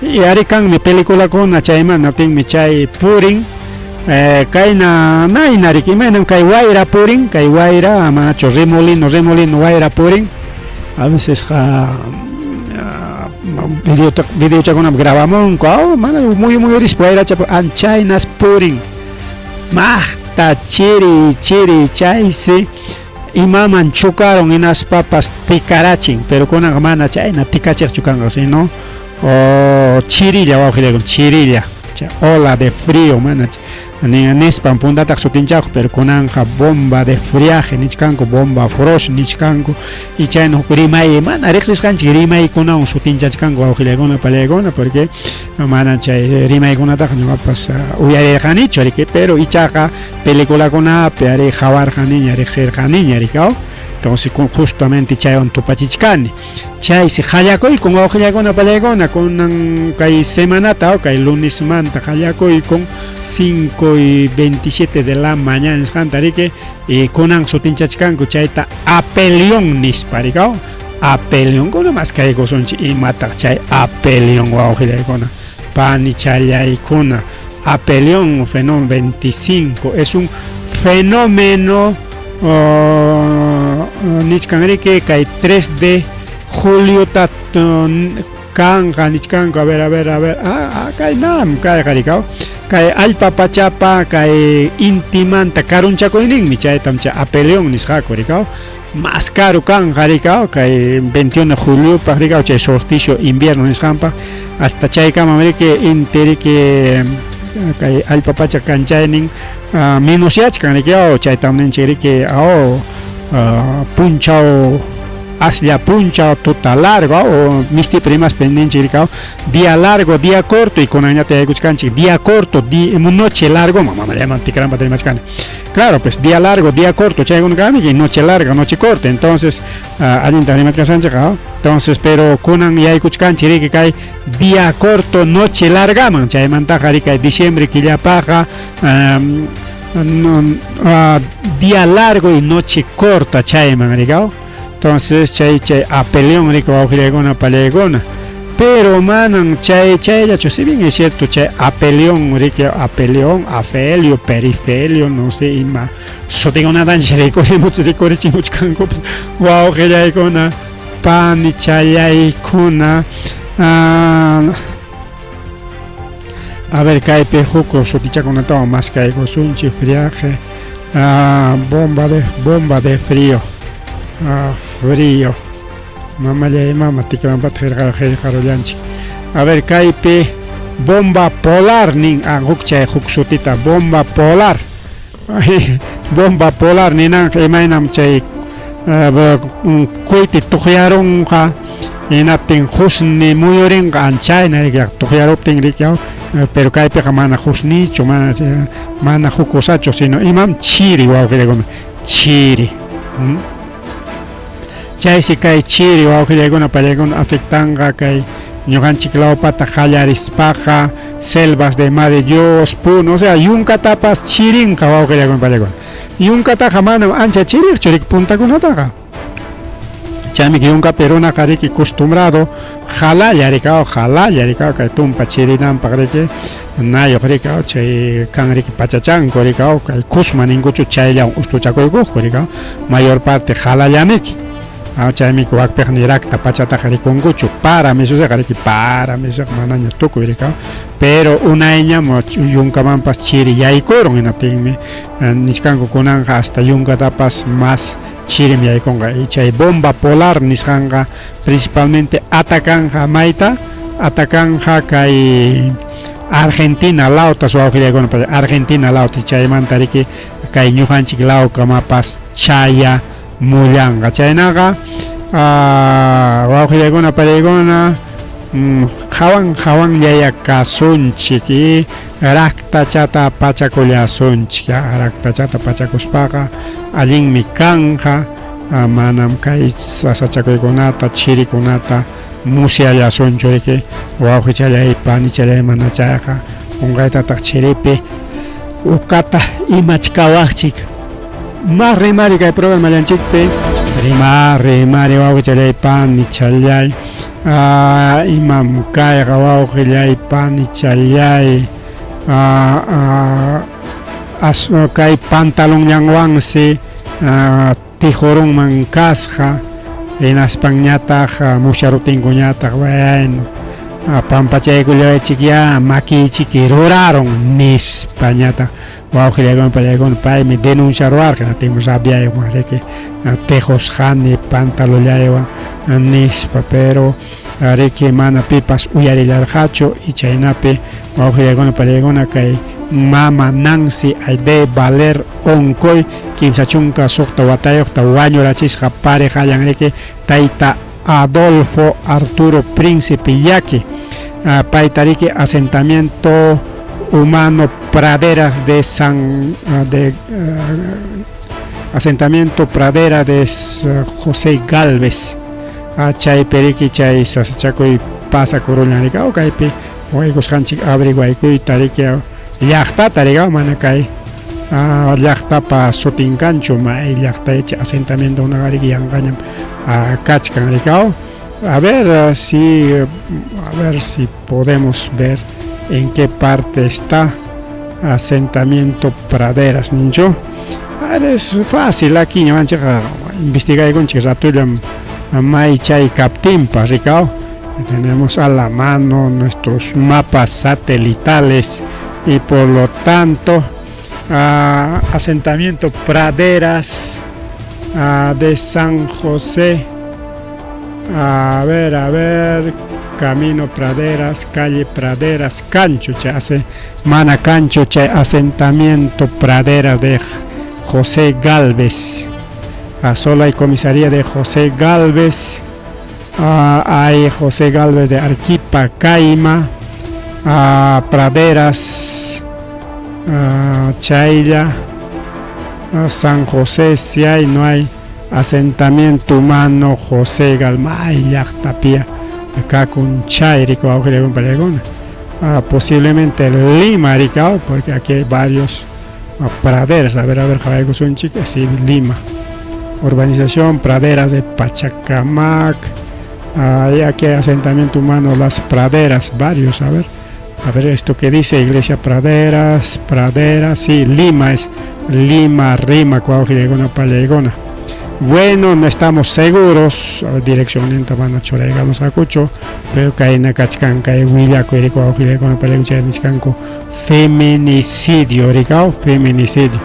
y ari kanmi peliculakuna chaymanta niptinmi chay purin kayna nayna riki imaynam kay wayra purin kay wayra manachu remolino remolino wayra purin a vecesqa videochakunam grabamunku mana muyu muyurispa wayracha anchaynas purin maqta. Chirita chiri chiri chaysi imaman chukarun hinaspapas tikarachin, pero kunanqa mana chayna tikachiqchu kanqa, sino chirilla wawqillaykuna, chirilla, ola de frío mana nispan puntataq sutinchakuq, pero kunanqa bomba de friaje nichkanku, bomba frost nichkanku, y chayna huk rimay mana riqsisqanchik rimaykunawan sutinchachkanku wawqillaykuna palaykuna, porque mana chay rimaykunataqa ñuqapas uyarirqanichu riki, pero ichaqa peliculakunapi ari qawarqaniña, riqsirqaniña riki, entonces justamente chaywan tupachichkani. Chaysi qallakuykun wawqillaykuna palaykuna kunan kay semanata, kay lunesmanta qallakuykun 5:27 de la mañana nisqanta riki, y kunan sutinchachkanku chayta apelión nispa riki, apelión. Kuna maskaykusunchik imataq chay apelión wawqillaykuna panichallaykuna. Apelión fenómeno 25 es un fenómeno nichkan riki kay 3 de julio ta kanqa nichkanku. A ver, a ver, a ver, kay nam kayqa riki, kay allpa pachapa kay intimanta karunchakuyninmi, chaytam chay apelión nisqaku riki, mas karu kanqa riki, kay 21 de juliopaq riki, chay solsticio invierno nisqanpaq, hasta chaykama riki inti riki kay allpa pacha kanchaynin menosyachkan riki, chaytam ninchik riki, punchaw aslla, punchaw tuta largo, o mistipi rimaspa ninchik riki, día largo, día corto, y kunanñata yaykuchkanchik día corto, noche largo, mamallaman tikranpata rimachkani. Claro, pues día largo, día corto, chaykuna kami, y noche larga, noche corta. Entonces, allinta rimachkasanchik, entonces, pero kunan yaykuchkanchik riki kay día corto, noche largaman, chaymantaqa riki kay diciembre killapaqa día largo y noche corta chayman riki. Entonces, chay apelión riki wawqillaykuna pallaykuna. Pero manan chay chayllachu, si bien es cierto chay apelión riki, apelión, afelio, perifelio, no sé ima sutikunataña rikurichimuchkanku wawqillaykuna panichallaykuna. A ver, kaypi huk sutichakunatawan maskaykusunchik, friaje, bomba de frío, frío, mamallay mama tikranpata qillqarullanchik. A ver, kaypi bomba polar nin, huk chay huk sutita bomba polar. Bomba polar ninanqa imaynam chay cohete tuqyarunqa, hinaptin qusni muyurinqa, chayna riki tuqyaruptin riki, pero kaypiqa mana qusnichu, mana huk cosachu, sino imam chiri wawqillaykuna, chiri. Chaysi kay chiri wawqillaykuna pallaykuna afectanqa kay ñuqanchik lawpata qallarispaqa selvas de Madre Dios, Puno, o sea, yunkatapas chirinqa wawqillaykuna pallaykuna. Yunkataqa manam ancha chiriqchu riki puntakunataqa. Chaymi yunkapi runaqa riki costumbrado jalalla riki, jalalla riki, kay tumpa chirinanpaq riki nayuq riki, chay kan riki pachachanku riki, kay kusma ninkuchu, chayllawan ustuchakuykuqku riki, mayor parte jalallamiki. Chaymi wakpiqa ni rakta pachataqa rikunkuchu, para misusiqa riki, para misusiqa manaña tukuy riki, pero unayñam yunkamanpas chiri yaykurun, hinaptinmi nichkanku kunanqa hasta yunkatapas mas chirim yaykunqa. Y chay bomba polar nisqanqa principalmente atakanja mayta, atakanja kay Argentina lawtas wawqillaykuna, Argentina lawta, chaymanta riki kay ñuqanchik lawkamapas chaya mullanqa. Chaynaqa wawqillaykuna pallaykuna, hawan hawanllaya kasunchik y raktachata pachakullasunchik. Raktachata pachakuspaqa allinmi kanja, manam kay sasachakuykunata chirikunata musyallasunchu riki wawqichallay panichallay, mana chayqa qunqaytataq chiripi ukata imachkawaqchik. Mas rimari kay programallanchikpi rimari rimari wawqichallay panichallay. Imam kayqa wawqillay panichallay, kay pantalonllanwansi tijurunman kasqa, hinaspanñataq musyaruptinkuñataq, bueno, Pampachaykullawaychikyá makiychiki rurarun nispañataq wawqillaykuna pallaykuna paymi denunciaruwarqa hinaptinmi rabiaywan riki tejosqani pantalollaywan nispa pero riki mana pipas uyarillarqachu y chaynapi wawqillaykuna pallaykuna kay mama Nancy Aide Valer Oncoy 36 watayuqta wañurachisqa parejallan riki tayta Adolfo Arturo Príncipe Yaqui, payta riki asentamiento humano Praderas de San de asentamiento Pradera de José Galvez chaypi riki chay sasachakuy pasakurullan riki kaypi waykusqanchik averiguaykuyta riki llaqtata riki mana kay llaqtapa sutin kanchu may llaqta asentamientokunaqa riki yanqañam kachkan riki a ver si a ver si podemos ver en qué parte está asentamiento Praderas ninchu es fácil aquí ñuqanchikqa investigaykunchik ratullam may chay kaptinpas rikaw tenemos a la mano nuestros mapas satelitales y por lo tanto asentamiento Praderas de San José, a ver, Camino Praderas, calle Praderas, Cancho, chay hace mana cancho chay asentamiento Praderas de José Galvez. Solo hay comisaría de José Galvez, hay José Galvez de Arequipa, Caima, Praderas, Chaylla, San José, si hay, no hay asentamiento humano José Galmay llaqtapia kakun chay riki wawqillaykuna posiblemente Lima rikaw porque aquí hay varios praderas, a ver qhawaykusunchik, sí, Lima, urbanización Praderas de Pachacamac, aquí hay asentamiento humano Las Praderas, varios, a ver esto que dice Iglesia Praderas, Praderas, sí, Lima es Lima, Rima, wawqillaykuna pallaykuna. Bueno, no estamos seguros, dirección mana churaykamusqakuchu, pero kayna kachkan kay willakuy riki wawqillaykuna pallaykuna nichkanku feminicidio rikaw, feminicidio.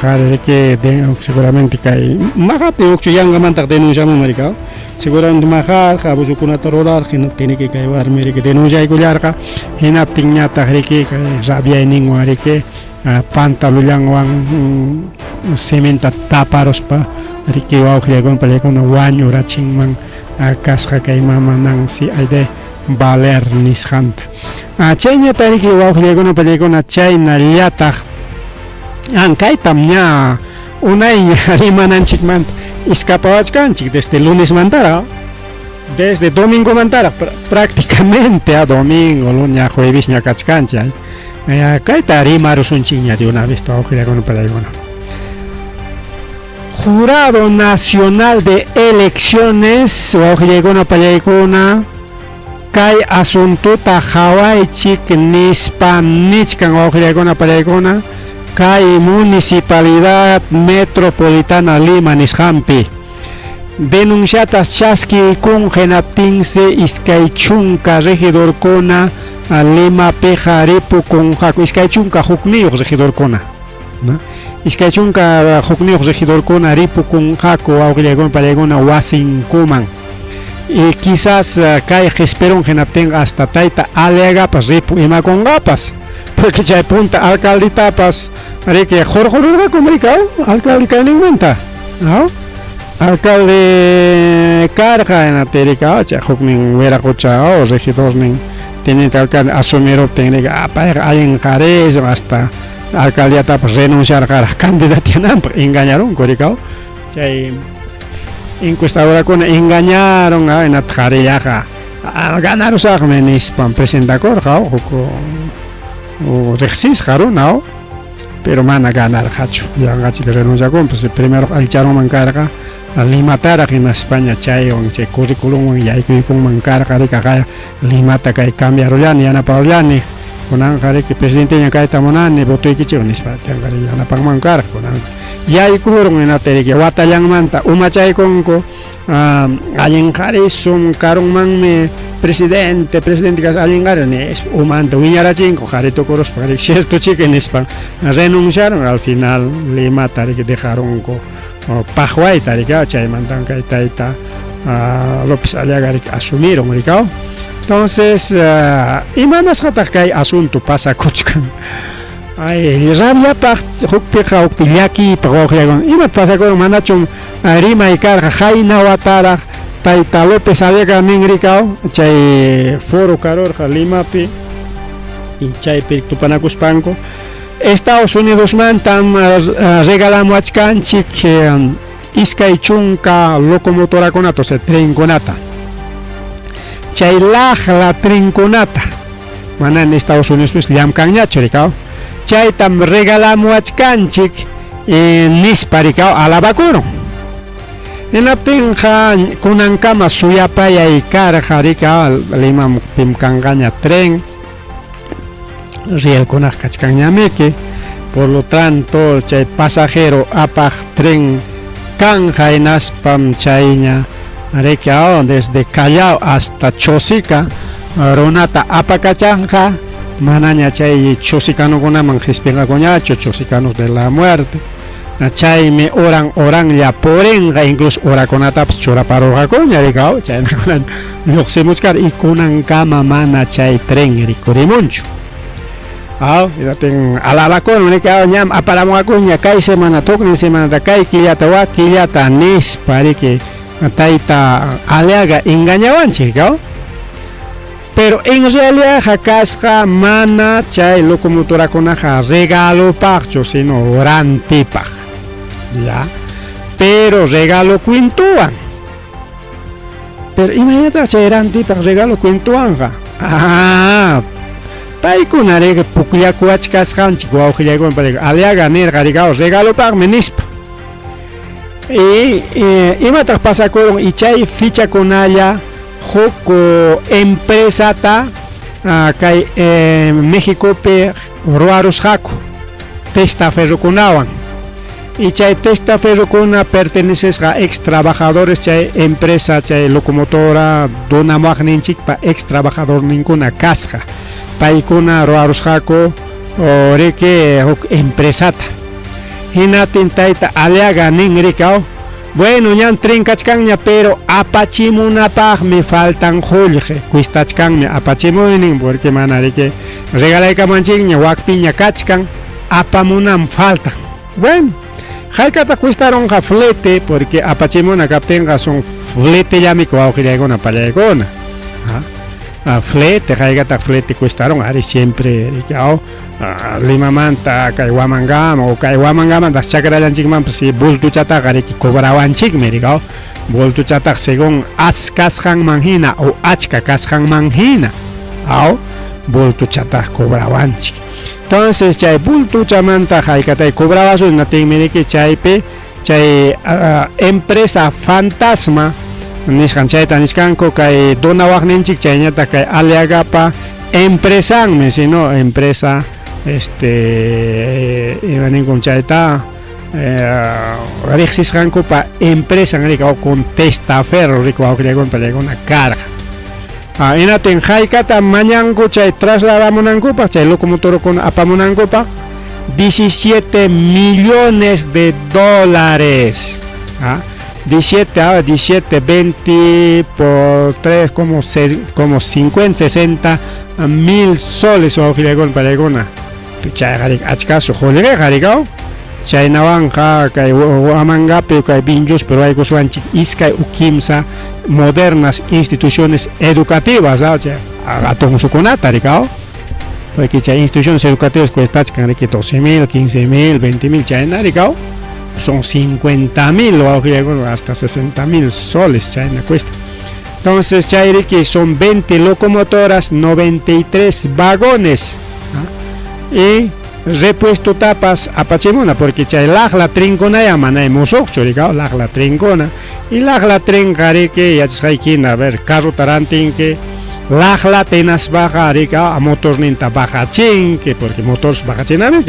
Qhari riki seguramente kay maqapi hukchu yanqamantaq denunciamunman rikaw, seguramente maqarqa abusokunata rurarqa hinaptin riki kay warmi riki denunciaykullarqa hinaptinñataq riki kay rabiayninwan riki pantalullanwan cementa taparuspa riki wawqillaykuna pallaykuna wañurachinman kasqa kay mama Nancy Aide Valer nisqanta. Chayñata riki wawqillaykuna pallaykuna chaynallataq ankaytam ña unayña rimananchikmanta escapawachkanchik desde lunesmantaraq, desde domingomantaraq prácticamente a domingo, lunes, juevesña kachkanchik. Kayta rimarusunchikña de una vez wawqillaykuna pallaykuna. Jurado Nacional de Elecciones, wawqillaykuna pallaykuna, kay asuntuta qhawaychik nispa nichkan wawqillaykuna pallaykuna, kay Municipalidad Metropolitana Lima nisqanpi denunciatas chaskiykun hinaptinsi 20 regidorkuna Limapiqa ripukunqaku, 21 regidorkuna, ¿no? 21 regidorkuna ripukunqaku wawqillaykuna pallaykuna wasinkuman. Y quizás kay qhispirun hinaptinqa hasta tayta Aliagapas ripu imakunqapas, porque chay punta alcalditapas riki hurqururqakum rikaw alcalde kayninmanta, ¿no? Alcalde karqa hinaptin rikaw chay huknin wiraqucha regidornin teniente alcalde asumiruptin riki payqa allin qharisqa hasta alcaldiatapas renunciarqaraq candidatiananpaq engañarunku rikaw chay encuestadorakuna engañaron hinataq qharillaqa ganarusaqmi nispan presentakurqa huk riqsisqa runa pero mana ganarqachu yanqachik renunciakun pues primero allicharunman karqa Limataraq hinaspaña chaywan chay curriculumwan yaykuykunman karqa riki Limata kay cambiarullani yanaparullani kunanqa riki presidenteña kayta munani votoykichik nispa yanapanman karqa kunan Yaykurun hinaptin watallanmanta umachaykunku allin qharisun karunmanmi presidente presidente kas allin qhari nispa umanta wiñarachinku qhari tukuruspa cierto chiki nispa renunciaron al final Limata riki dejarunku paqwayta riki chaymantan kay tayta López Aliaga riki asumiron riki. Entonces imanasqataq kay asunto pasakuchkan? Ay, rabiapaq hukpiqa hukpi llakiypaq wawqillakuna imat pasakurun manachum rimay karqa qayna wataraq tayta López Aliaga nin rikaw chay foro karurqa Limapi y chaypi tupanakuspanku Estados Unidosmantam regalamuwachkanchik 20 locomotorakunata, o sea, trenkunata. Chay laqla trenkunata manam Estados Unidospis llamkanñachu rikaw. Chaytam regalamuwachkanchik nispa rikaw alabakurun. Hinaptinqa kunankama suyapayay karqa rikaw Limapim kanqaña tren rielkunaq kachkanñamiki. Por lo tanto, chay pasajero apaq tren kanja hinaspam chayña rikaw desde Callao hasta Chosica runata apakachanqa manaña chay chosicanukunaman qispinqakuñachu chosicanos de la muerte. Chaymi oran oranlla purinqa incluso horakunatapas churaparurqakuña rikaw chaynakuna lluqsimuchkar y kunankama mana chay tren rikurimunchu. Aw, hinaptin alabakun rikaw ñam aparamunqakuña kay semana tuknin semanata kay killata wak killata nispa riki tayta Aliaga engañawanchik rikaw. Pero en realidadqa kasqa mana chay locomotorakunaqa regalopaqchu sino rantipaq. Ya. Pero regalo cuentowan. Pero imaynataq chay rantipaq regalo cuentowanqa? Ah, paykuna riki pukllakuwachkasqanchik wawqillaykuna payqa Aliaga nirqa rikaw regalopaqmi nispa. Y imataq pasakurun y chay fichakunalla huk empresata kay Mexicopi ruwarusqaku testaferrokunawan y chay testaferrokuna pertenecesqa ex trabajadores chay empresa chay locomotora donamuwaqninchikpa ex trabajadorninkuna kasqa paykuna ruwarusqaku riki huk empresata hinaptin tayta Aliaga nin rikaw bueno ñam tren kachkanña pero apachimunapaqmi faltan qullqi cuestachkanmi apachimuynin porque mana riki regalaykamanchikña wakpiña kachkan apamunam faltan. Bueno, haykataq cuestarunqa flete porque apachimuna kaptinqa son fletellamiki wawqillaykuna pallaykuna. Flete haykataq flete cuestarun ari siempre riki aw Limamanta kay Huamangama o kay Huamangamanta chakrallanchikmanpas bultuchataqa riki cobrawanchikmi rikaw bultuchataq según as kasqanman hina o achka kasqanman hina aw bultuchataq cobrawanchik. Entonces chay bultuchamanta haykatay cobrawasun hinaptinmi riki chaypi chay empresa fantasma nisqan chayta nisqanku kay donawaqninchik chayñataq kay Aliagapa empresanmi sino empresa este ima ninkum chayta riqsisqankupa empresan riki o con testaferro riki wawqillaykuna pallaykuna karqa. Hinaptin haykata mañanku chay trasladamunankupaq chay locomotorkuna apamunankupaq 17 millones de dólares. 17, 17, 20 por 3 como, como 50, 60 mil soles wawqillaykuna pallaykuna. Chayqa riki achkasu qullqiqa rikaw. Chaynawanqa kay Huamangapi kay Vinchuspi ruwaykuswanchik iskay u kimsa modernas instituciones educativas chay hatun usukunata rikaw. Porque chay instituciones educativas cuestachkan riki 12 mil, 15 mil, 20 mil chayna rikaw. Son 50 mil wawqillaykuna hasta 60 mil soles chayna cuesta. Entonces chay riki son 20 locomotoras, 93 vagones. Y repuesto tapas apachimuna porque chay laqla trenkunaya manay musuqchu rikaw laqla trenkuna y laqla trenqa riki yachasqaykina a ver carrota rantinki laqla tenaspaqa rikaw motorninta bajachinki porque motor bajachinami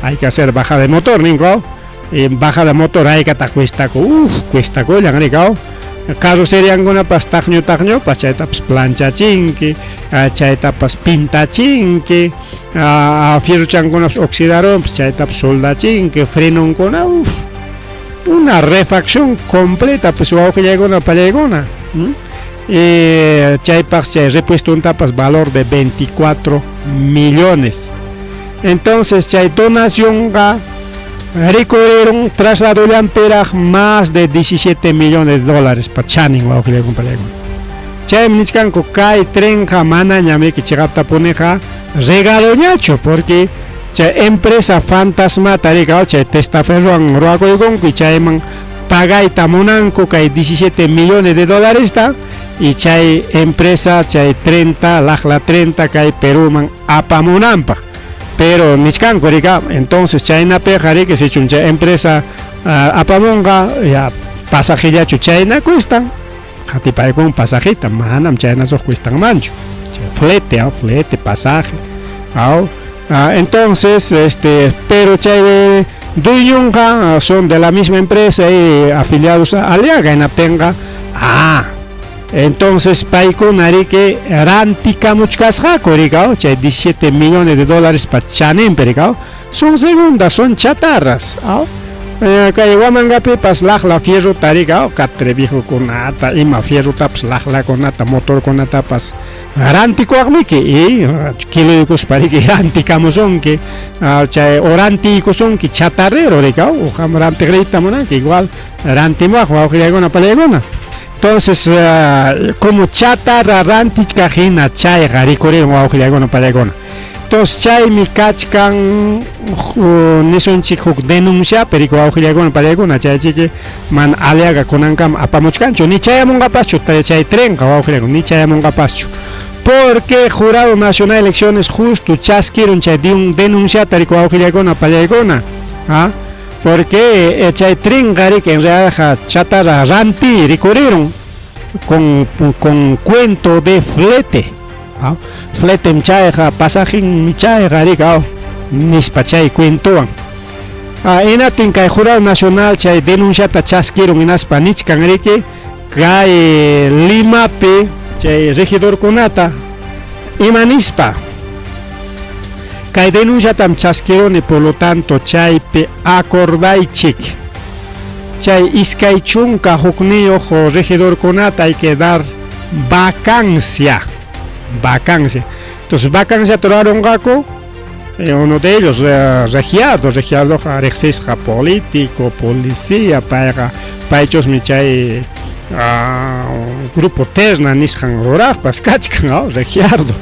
hay que hacer baja de motor ninku. Bajada motor haykataq cuestaku, uf, cuestakullan rikaw. Carroceriankunapas taqñu taqñupas chaytapas planchachinki, chaytapas pintachinki, fierrochankunapas oxidarunpas chaytapas soldachinki, frenonkuna, uf, una refacción completa pues wawqillaykuna pallaykuna. Y chaypaq chay repuestontapas valor de 24 millones. Entonces chay donacionqa rikurirun trasladollanpiraq más de 17 millones de dólares pa chanin wawqillaykuna pallaykuna. Chaymi nichkanku kay trenqa manañamiki chiqaptapuniqa regaloñachu porque chay empresa fantasmata rikaw chay testaferrowan ruwakuykunku y chayman pagayta munanku kay 17 millones de dolaresta y chay empresa chay trenta laqla trenta kay Peruman apamunanpaq. Pero nichkanku rika entonces chaynapiqa riki sichum chay empresa apamunqa ya pasajellachu chayna cuestan qatipaykun pasajeta manam chayna suq cuestanmanchu chay flete flete pasaje aw entonces este pero chay dueñonqa son de la misma empresa y afiliados a Aliaga hinaptinqa entonces paykuna riki rantikamuchkasqaku rikaw chay 17 millones de dólares pa chaninpi rikaw son segundas, son chatarras aw kay Huamangapipas laqla fierrota rikaw catre viejokunata ima fierrotapas laqlakunata motorkunatapas rantikuwaqmiki y kiloykuspa riki rantikamusunki chay o rantiykusunki chatarrero rikaw uqam rantiq riyta munanki igual rantimuwaq wawqillaykuna palaykuna. Entonces como chatarra rantichkaq hina chayqa rikurirun wawqillaykuna palaykuna. Entonces chaymi kachkan nisunchik huk denunciapi riku wawqillaykuna palaykuna chaychiki mana Aliaga kunankama apamuchkanchu ni chayamunqapaschu chay trenqa wawqillaykuna ni chayamunqapaschu. Porque Jurado Nacional de Elecciones justo chaskirun chay denunciata riku wawqillaykuna palaykuna. Porque chay trenqa riki en realidad chatarra ranti rikurirun con cuento de flete. Flete chayqa pasajin chayqa rikaw nispa chay cuentowan. Hinatin kay Jurado Nacional chay denunciata chaskirun hinaspa nichkan riki kay Limapi chay regidorkunata ima nispa kay denunciatam chaskiruni por lo tanto chaypi acordaychik chay iskay chunka hukniyuq regidorkunata hay que dar vacancia. Vacancia. Entonces vacancia rurarunqaku uno de ellos Regiardo, Regiardoqa riqsisqa político, policía, payqa paychusmi chay grupo Terna nisqan ruraqpas kachkan, Regiardo.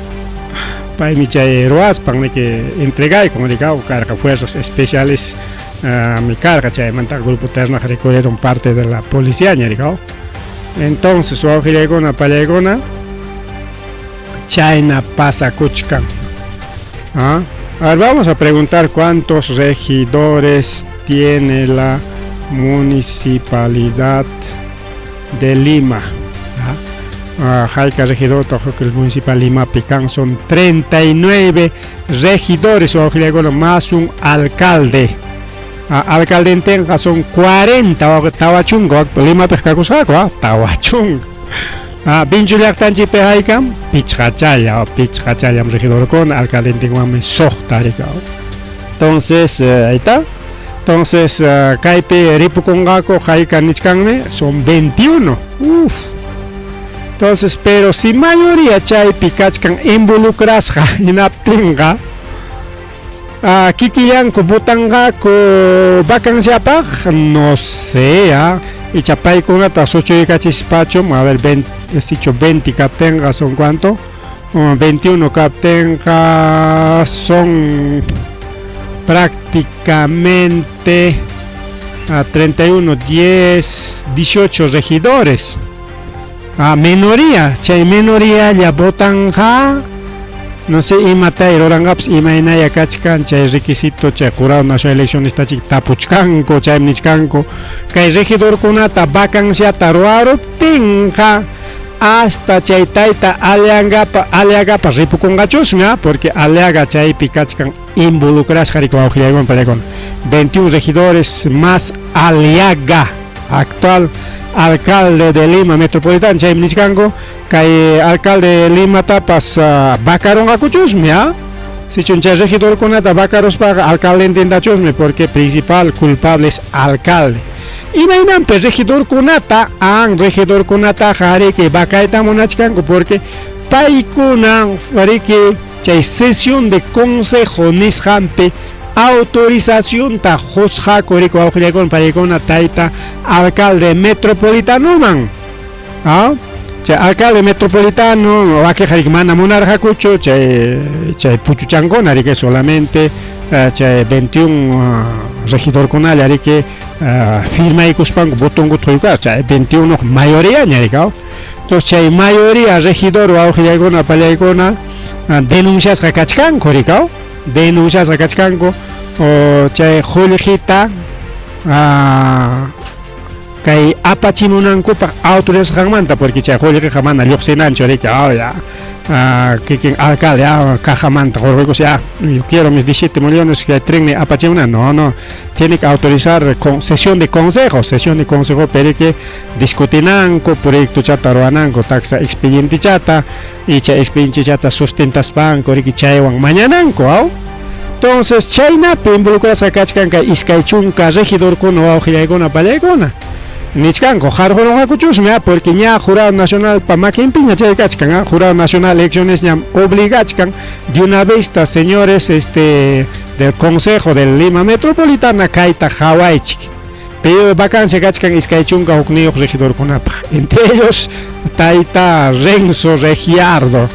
Paymi chay ruwaspan niki entregaykun rikaw karqa fuerzas especiales mi karqa chaymanta grupo Terna rikurirun parte de la policía rikaw. Entonces wawqillaykuna pallaykuna chayna pasakuchkan. A ver, vamos a preguntar cuántos regidores tiene la municipalidad de Lima. Hayka regidor el municipal Lima Picán son 39 regidores más un alcalde. Alcalde son 40 tawachunga Lima piqkakusqaku tawachunga. Vinchu llaqtanchikpi haykam pichqachalla pichqachallam regidorkuna alcaldentinwanmi suqta rikaw. Entonces ahí está. Entonces kaypi ripukunqaku hayka nichkanmi son 21. Uf. Entonces, pero si mayoría chaypi kachkan involucrasqa hinaptinqa kikillanku votanqaku vacanciapaq no sé, icha paykunata suchuykachispachu, a ver, 20, sicho 20 kaptinqa son cuánto? 21 kaptinqa son prácticamente a 31, 10, 18 regidores. A minoría, chay minoría ya votanqa no sé imata ruranqapas imaynaya kachkan chay requisito chay Jurado Nacional de Elecciones chik tapuchkanku chaymi nichkanku kay regidorkunata vacanciata ruwaruptinqa Hasta chay tayta Aliangapa, Aliagapa ripukunqachusmi, ¿ah? Porque Aliaga chaypi kachkan involucrasqa riki wawqillaykuna pallaykuna. 21 regidores más Aliaga, actual alcalde de Lima Metropolitana, chaymi nichkanku kay alcalde de Limatapas vacarunqakuchusmi, ¿ah? Sichun chay regidorkunata vacaruspaqa alcalde entiendachusmi, porque principal culpable es alcalde. Imaynanpi regidorkunata, an regidorkunataqa riki vacayta munachkanku, porque paykuna riki chay sesión de consejo nisqanpi autorizacionta qusqaku riki wawqillaykuna paykuna tayta alcalde metropolitanoman. ¿Ah? Chay alcalde metropolitano wakiqa riki mana munarqakuchu chay chay puchuchankuna riki solamente chay 21 regidorkunalla riki firmaykuspanku votonkuta quyka chay 21 mayoría riki. Entonces chay mayoría regidor wawqillaykuna pallaykuna denunciasqa kachkanku riki, denunciasqa kachkanku chay qullqita kay apachimunankupaq autorizasqanmanta, porque chay qullqiqa mana lluqsinanchu riki, ya kikin alcalde cajamanta qurquykus, ya yo quiero mis 17 millones que trenni apachimunan. No, no, tiene que autorizar con sesión de consejo, sesión de consejo pero que discutinanku proyecto chata ruwananku taxa expediente chata y chay expediente chata sustentaspanku riki chaywan mañananku, aw. Entonces chaynapi involucrasqa kachkan kay iskay chunka regidorkuna wawqillaykuna pallaykuna. Nichkanku qarqurunqakuchusmi, porque ña Jurado Nacional pa makinpiña chay kachkan, Jurado Nacional elecciones ñam obligachkan de una vez, señores del Consejo de Lima Metropolitana kayta qhawaychik. Pero vacancia kachkan iskay chunka hukniyuq regidorkunapaq, entre ellos tayta Renzo Reggiardo,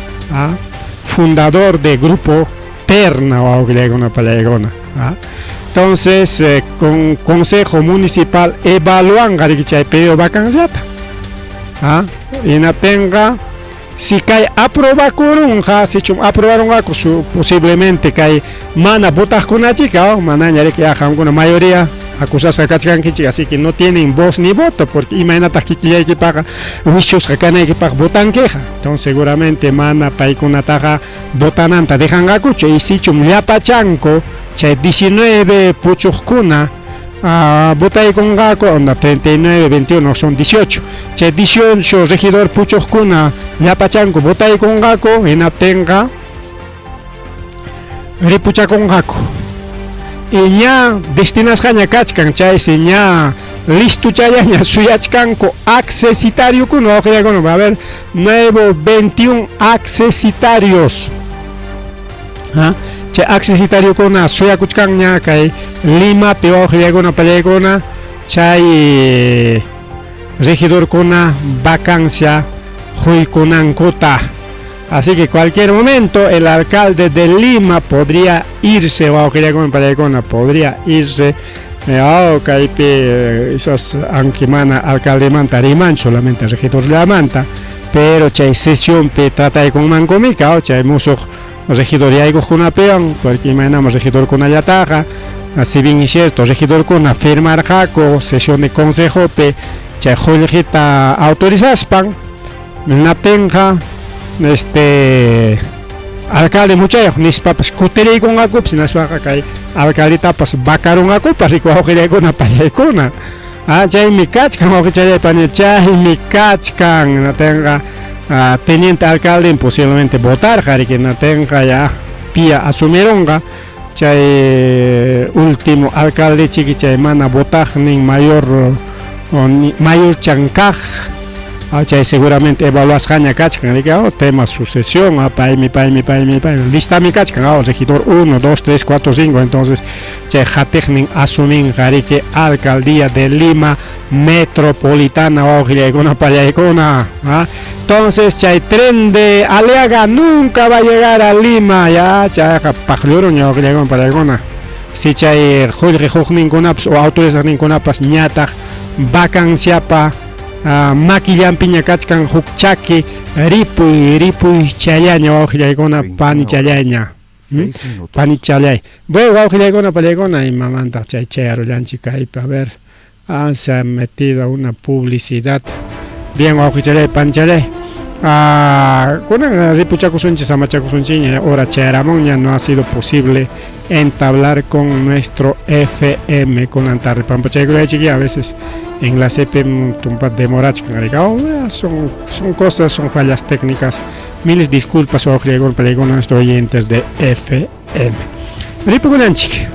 fundador de Grupo Terna wawqillaykuna pallaykuna. Entonces, con Consejo Municipal evaluanqa riki chay pedido vacanciata. Hinaptinqa si kay aprobakurunqa, sichum aprobarunqaku su posiblemente kay mana votaqkunachika, manaña riki ya qamkuna mayoría acusasqa kachkankichik, así que no tienen voz ni voto, porque imaynataq kikillaykipaqa wichusqa kanaykipaq votankiqa. Entonces seguramente mana paykunataqa votananta dejanqakuchu, y sichum llapachanku chay 19 puchuqkuna votaykunqaku, onda 39, 21 son 18, chay 18 regidor puchuqkuna llapachanku votaykunqaku, hinaptinqa ripuchakunqaku. Y ña destinasqaña kachkan, chaysi ña listo chayaña suyachkanku accesitariokuna wawqillaykuna, va a haber nuevo 21 accesitarios. Chay accesitariokuna suyakuchkanña kay Limapi wawqillaykuna pallaykuna chay regidorkuna vacancia quykunankuta. Así que cualquier momento el alcalde de Lima podría irse, wawqillaykuna pallaykuna, podría irse. Kaypi esas aunque mana alcaldemanta riman solamente regidorllamanta, pero chay sesionpi trataykunmankumika, chay musuq regidor yaykuqkunapiwan, porque imaynama regidorkunallataqa, si bien es cierto, regidorkuna firmarqaku sesión de consejopi chay qullqita autorizaspan, hinaptinqa alcalde muchayuq nispapas kutiriykunqakupas, hinaspaqa kay alcaldetapas vacarunqakupas riki wawqillaykuna pallaykuna. Chaymi kachkan wawqichalay pani, chaymi kachkan, hinaptinqa teniente alcalde posiblemente votarqa riki, hinaptinqa ya pia asumirunqa chay último alcalde chiki chay mana votaqnin mayor mayorchan kaq, chay seguramente evaluasqaña kachkan riki, tema sucesión, paymi paymi paymi paymi listami kachkan, regidor 1, 2, 3, 4, 5, entonces chay qatiqnin asuminqa riki alcaldía de Lima Metropolitana wawqillaykuna pallaykuna. Entonces chay tren de Aliaga nunca va a llegar a Lima, ya chayqa paqllurun wawqillaykuna pallaykuna. Si chay qullqi huqninkunapas o autorizaqninkunapas ñataq vacanciapa makillanpiña kachkan huk chaki ripuy ripuy challaña wawqillaykuna panichallaña. Panichalay. Bueno, wawqillaykuna pallaykuna imamantaq chay chayarullanchik kaypi, a ver, se ha metido una publicidad. Bien, wawqichalay panichalay. Ah, kunan ripuchakusunchik, samachakusunchikña, hora chayaramunña, no ha sido posible entablar con nuestro FM kunan tarde pampachaykulaychik a veces en la CP tumpa demorachkan oh, son, son cosas, son fallas técnicas. Miles disculpas, wawqillaykunapallaykunam, nuestros oyentes de FM. Ripukunanchik.